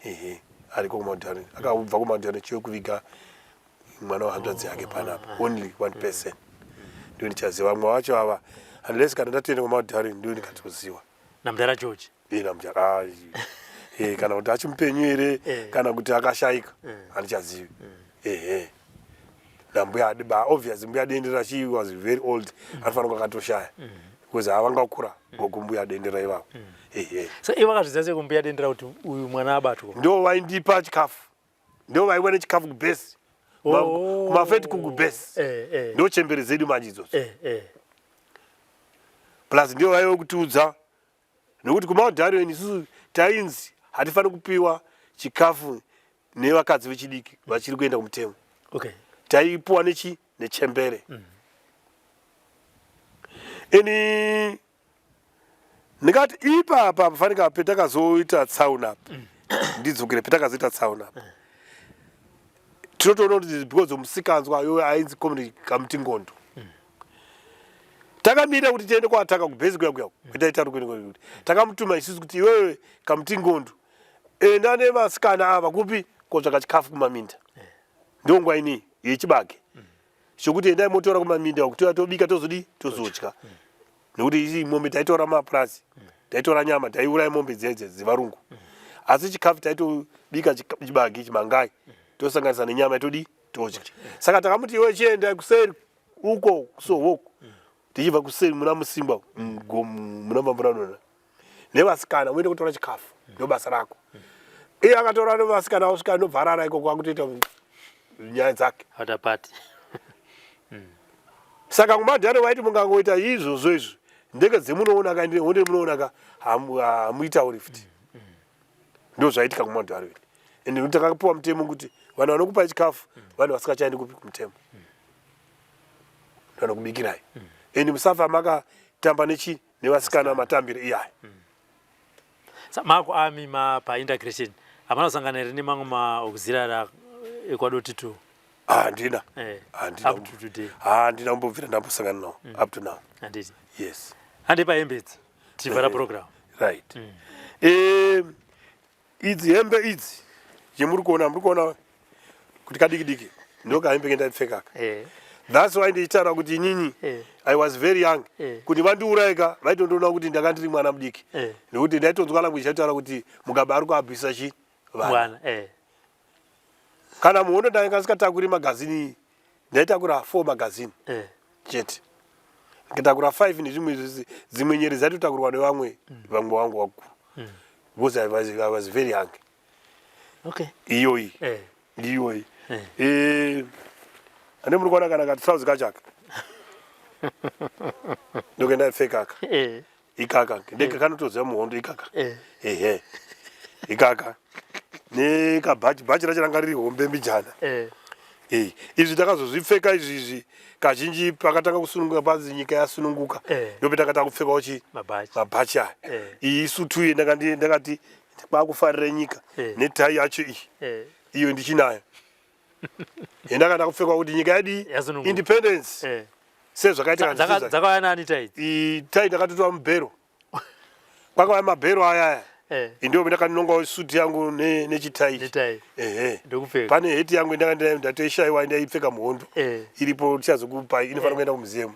ehe ariko kumadhani akabva kumadhani chiyo kuviga mwana wehanzvadzi yake panapa only one person ndiyo ndichaziva vamwe vacho ava unless kana ndatoenda kumadhani ndiyo ndikatoziva namudhara George Eh, namudhara ah, eh, kana kuti achimupenyu here Eh. kana kuti akashaika handichazivi ehe nambuya adi ba obvious mbuya dendera she was very old anofanira kunge akatoshaya because havangakura gogo mbuya dendera ivavo ehe so ivo vakazviziva sei kumbuya dendera kuti uyu mwana abatwa ndo vaindipa chikafu ndo vaiwa nechikafu kubhesi Oh. kumafeti kukubhesi Eh, eh. ndo chembere dzedu manje idzodzo Eh, eh. plus ndiyo vaive kutiudza nekuti kuMount Darwin isusu tainzi hatifaniri kupiwa chikafu nevakadzi vechidiki vachiri kuenda kumutemo Okay. taipuwa nechi nechembere ini ndingati ipapa pafanika petakazoita tsaona apa ndidzokere petakazoita tsaona apa tinotoona kuti because musikanzwa yo ainzi community kamutingondo takamira kuti tiende kwataka kubhezi kuya kuya kwetaita kuenda kuti takamutuma isusu kuti iwewe kamutingondo enda nevasikana ava kupi kotsvaka chikafu kumaminda ndiyo nguva inei yechibage chokuti endai motora kumaminda uku touya tobika tozodi tozodya nekuti isi mombe taitora mapurazi taitora nyama taiuraya mombe dzedze dzevarungu asi chikafu taitobika chibage chimangai tosanganisa nenyama todi todya saka takamuti iwe chienda kuseri uko kusohoko tichibva kuseri muna musimba muna mamburanona nevasikana uende kutora chikafu ndo basa rako iye akatora nevasikana osvika anobva arara ikoko akutoita nyaya dzake Atapati. saka kumadhare vaiti mungangoita izvozvo izvi ndege dzemunoona ka honde munoona ka hamuitauri futi ndo zvaitika kumadhare ende takapiwa mutemo kuti vanhu vanokupai chikafu vanhu vasingachaendi kupi kumutemo vanokubikirai ende musafa makatamba nechi nevasikana matambiro iyaya Sa maku army ma pa integration hamana kusangana here nemamwe maauxiliary ekwadoti tu handina Eh, up to today. Handina kumbobvira ndambosangana nawo up to now. Handiti. Yes. Handi pahembe idzi tivhara program. Right. Idzi hembe idzi yemuri kuona, muri kuona kuti kadiki diki ndo kahembe kendaipfekaka. That's why ndichitaura kuti inini I was very young. Kuti vandiurayika vaitondoona kuti ndanga ndiri mwana mudiki nekuti ndaitonzwa language ichitaura kuti Mugabe ari kuabhisa chi vana. Mwana eh. Kana muhondo ndanga ndisikatakuri magazini, ndaitakura 4 magazini chete, ndikatakura 5 nezvimwe zvese. Dzimwe nyere dzaitotakurwa nevamwe vamwe vangu vakuru because I was very young. Iyoyi iyoyi. Ane muri kuona kana katrauzi kachaka ndokuenda ipfekaka ikaka ndega kanotoziva muhondo ikaka. Ehe, ikaka nekabhachi, bhachi racho ranga riri hombe mbijana. Eh, izvi takazozvipfeka izvizvi kazhinji pakatanga kusununguka, panzi nyika yasununguka. Ndopetakatanga kupfekawo chi mabhachi. Mabhachi aya. Iyi isutu iyi ndakati kwakufarira nyika netai yacho iyi. Iyo ndichinayo yendakada kupfekwa kuti nyika yadi Yasununguka. Independence sezvakaitika. Dzakauya nani tai idzi? Tai ndakatotora mubhero, kwakauya mabhero aya aya. Ndiyo ndakanongawo suti yangu nechitai ichi. Netai. Ehe. Ndokupfeka. Pane heti yangu ndatoishayiwa ndaipfeka muhondo. Iripo, tichazokupai, inofanira kuenda kumuseum.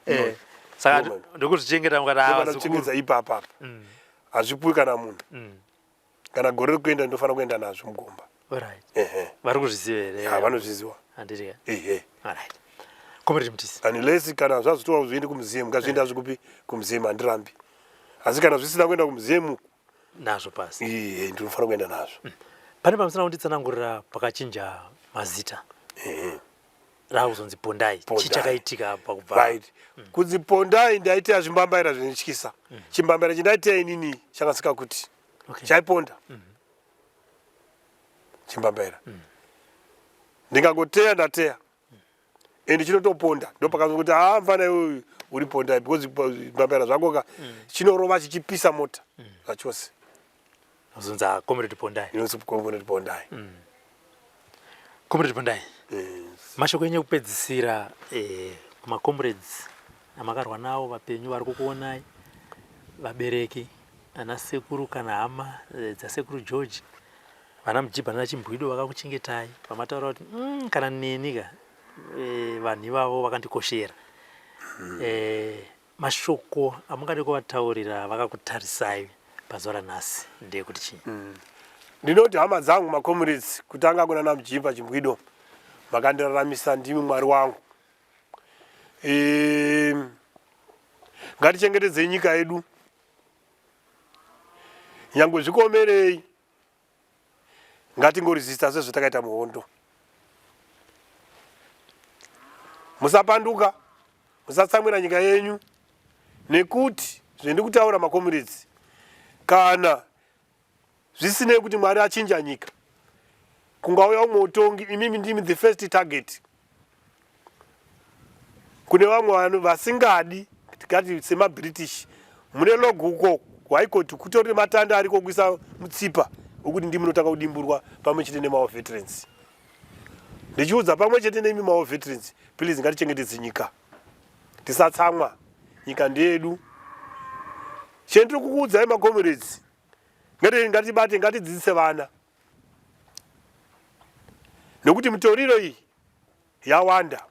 Saka ndokuzvichengeta mukati Ndofana zukuru. kuchengedza ipapa apa, hazvipuwi kana munhu. Kana gore rekuenda ndinofanira kuenda nazvo mugomba. Alright. Ehe. Vari kuzviziva here? Ha, vanozviziva. Handiti ka? Ehe. Alright, Comrade Mutisi. Unless kana zvazotiwa zviende kumuseum, ngazvienda zvikupi kumuseum, handirambi. Asi kana zvisina kuenda kumuseum, nazvo pasi. Iye ndinofanira kuenda nazvo. Pane pamusina kunditsanangurira pakachinja mazita raakuzonzi Pondai. Pondai. Chii chakaitika pakubva? Right, kunzi Pondai ndaiteya zvimbambaira zvinotyisa. Chimbambaira chindaiteya inini chakasika kuti chaiponda chimbambaira. Ndingangoteya, ndateya. And chinotoponda ndopakazo kuti haa mfana iwe uri pondai because mbambaira zvako ka chinorova chichipisa mota zvachose. Zunza Comrade Pondai. Inonzi Comrade Pondai. Comrade Pondai. Yes. Mashoko enyu ekupedzisira kumacomrades amakarwa nawo vapenyu vari kukuonai, vabereki, ana sekuru kana hama dzasekuru George, vana Mujibha nana Chimbwido vakakuchengetai, vamataura kuti kana neni ka vanhu ivavo vakandikoshera. Mashoko amungade kuvataurira vakakutarisai pazuva ranhasi ndeyekuti chii? Ndinoti hama dzangu macomrades, kutanga kuna naMujimba Chimbwido, makandiraramisa, ndimi Mwari wangu. Ngatichengetedzei nyika yedu nyangwe zvikomerei, ngatingoresista sezvatakaita muhondo. Musapanduka, musatsamwira nyika yenyu, nekuti zvendikutaura macomrades, kana zvisinei kuti Mwari achinja nyika, kungauya umwe utongi, imimi ndimi the first target. Kune vamwe vanhu vasingadi, tikati semaBritish, mune logo uko kuHigh Court kutori nematanda ariko kuisa mutsipa wekuti ndimi munotanga kudimburwa pamwe chete nemawar veterans. Ndichiudza pamwe chete nemi mawar veterans, please ngatichengetedze nyika, tisatsamwa, nyika ndeyedu. Chendiri kukuudzai macomrades, ngatibate, ngatidzidzise vana, nekuti mitoriro iyi yawanda.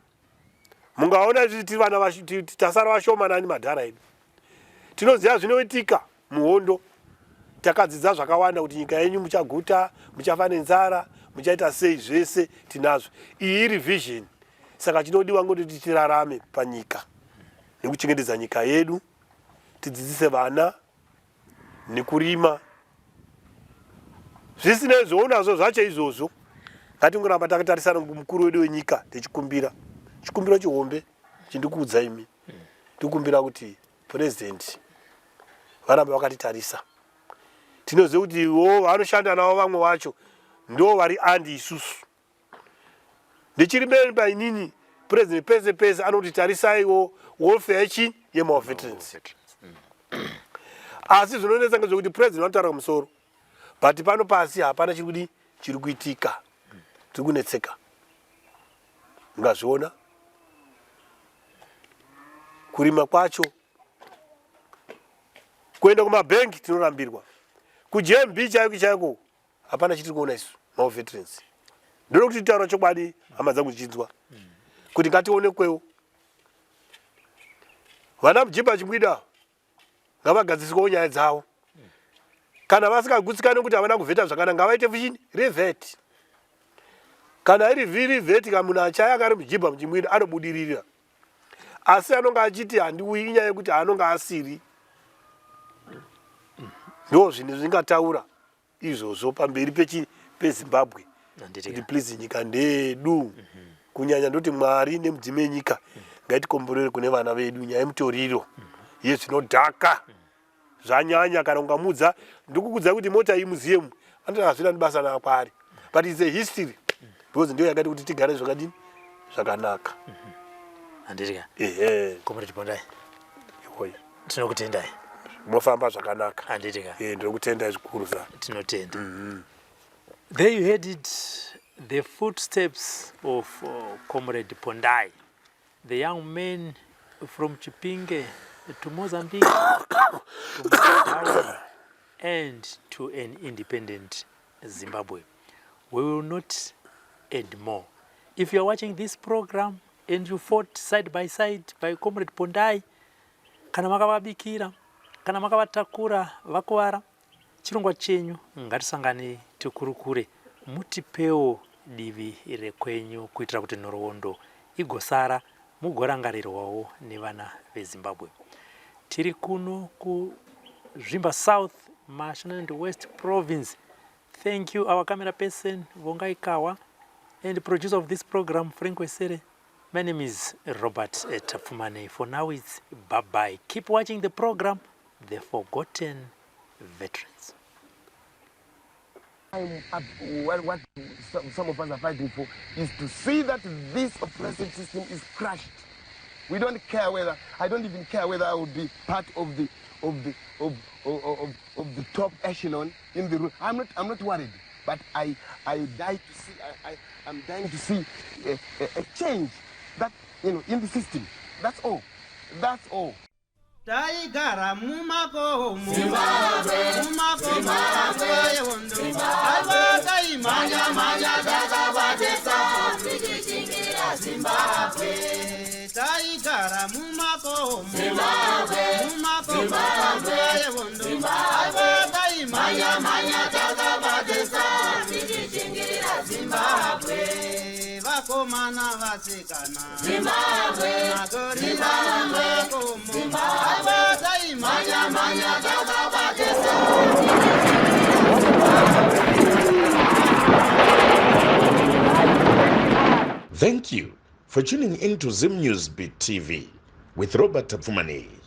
Mungaona tiri vana tasara vashomanani madhara edu, tinoziva zvinoitika muhondo, takadzidza zvakawanda kuti nyika yenyu muchaguta, muchafa nenzara, muchaita sei, zvese tinazvo. Iyi iri vision, saka chinodiwa ngekuti tirarame panyika nekuchengetedza nyika yedu, tidzidzise vana nekurima. Zvisinei zvounazvo zvacho izvozvo, ngatingoramba takatarisana mukuru wedu wenyika tichikumbira chikumbiro chihombe chindikuudza imi, tikumbira kuti president varambe vakatitarisa. Tinoziva kuti wo vanoshanda navo vamwe vacho ndo vari andi isusu. Ndichiri mberi painini president pese pese anoti tarisaiwo welfare yechi yemawar veterans. Asi zvinonetsa ngezvekuti president vanotaura kumusoro, but pano pasi hapana chiri kudi chiri kuitika, tiri kunetseka. Mungazviona kurima kwacho, kuenda kumabhengi tinorambirwa, kuJMB chaiko chaiko hapana chitiri kuona isu mawar veterans. Ndinoda kuti titaura chokwadi hama dzangu dzichinzwa kuti ngationekwewo vana Mujibha Chimbwida ngavagadziriswewo nyaya dzavo. Kana vasingagutsikani kuti havana kuvheta zvakanaka, ngavaite fuchini revhet. Kana iri revhet, ka munhu achaya akari Mujibha Muchimbwida anobudirira, asi anonga achiti handiuyi inyaya yekuti anonga asiri. Ndo zvinhu zvingataura izvozvo pamberi peZimbabwe kuti please nyika ndeyedu. Kunyanya ndoti Mwari nemudzimu yenyika ngaitikomborere kune vana vedu. Nyaya yemutoriro yezvinodhaka zvanyanya, kana ungamudza ndikukudza kuti mota iyi museum, anoti hazvina nebasa nakwaari, but it's a history because ndiyo yakaita kuti tigare zvakadini zvakanaka. Handiti? Ehe. Comrade Pondai, iwoyo. Tinokutendai. Mofamba zvakanaka. Handiti ka? Ndinokutendai zvikuru sa. Tinotenda. There you heard it, the footsteps of Comrade Pondai, the young man from Chipinge to Mozambique, to Malawi, and to an independent Zimbabwe. We will not add more. If you are watching this program and you fought side by side by Comrade Pondai, kana makavabikira, kana makavatakura vakuvara, chirongwa chenyu ngatisangane tikurukure, mutipewo divi rekwenyu kuitira kuti nhoroondo igosara mugorangarirwawo nevana veZimbabwe. Tiri kuno kuZvimba South, Mashonaland West Province. Thank you our camera person Vongai Kawa and producer of this program Frank Wesere. My name is Robert Tapfumane. For now it's bye bye. Keep watching the program, The Forgotten Veterans. I'm up, what some of us are fighting for is to see that this oppressive system is crushed. We don't care whether, I don't even care whether I will be part of the of the of of, of, of the top echelon in the room. I'm not worried, but I die to see I'm dying to see a change that in the system. That's all. That's all. Taigara mumakomo, mumakomo nguva yehondo. Aiwa, taimhanya mhanya takabatisa tichishingirira Zimbabwe. Taigara mumakomo, mumakomo nguva yehondo. Aiwa, taimhanya mhanya takabatisa tichishingirira Zimbabwe. Vakomana, vasikana, Zimbabwe. Magorila mumakomo. Aiwa, taimhanya mhanya takabatisa. Thank you for tuning in to Zim News Beat TV with Robert Tapfumaneyi.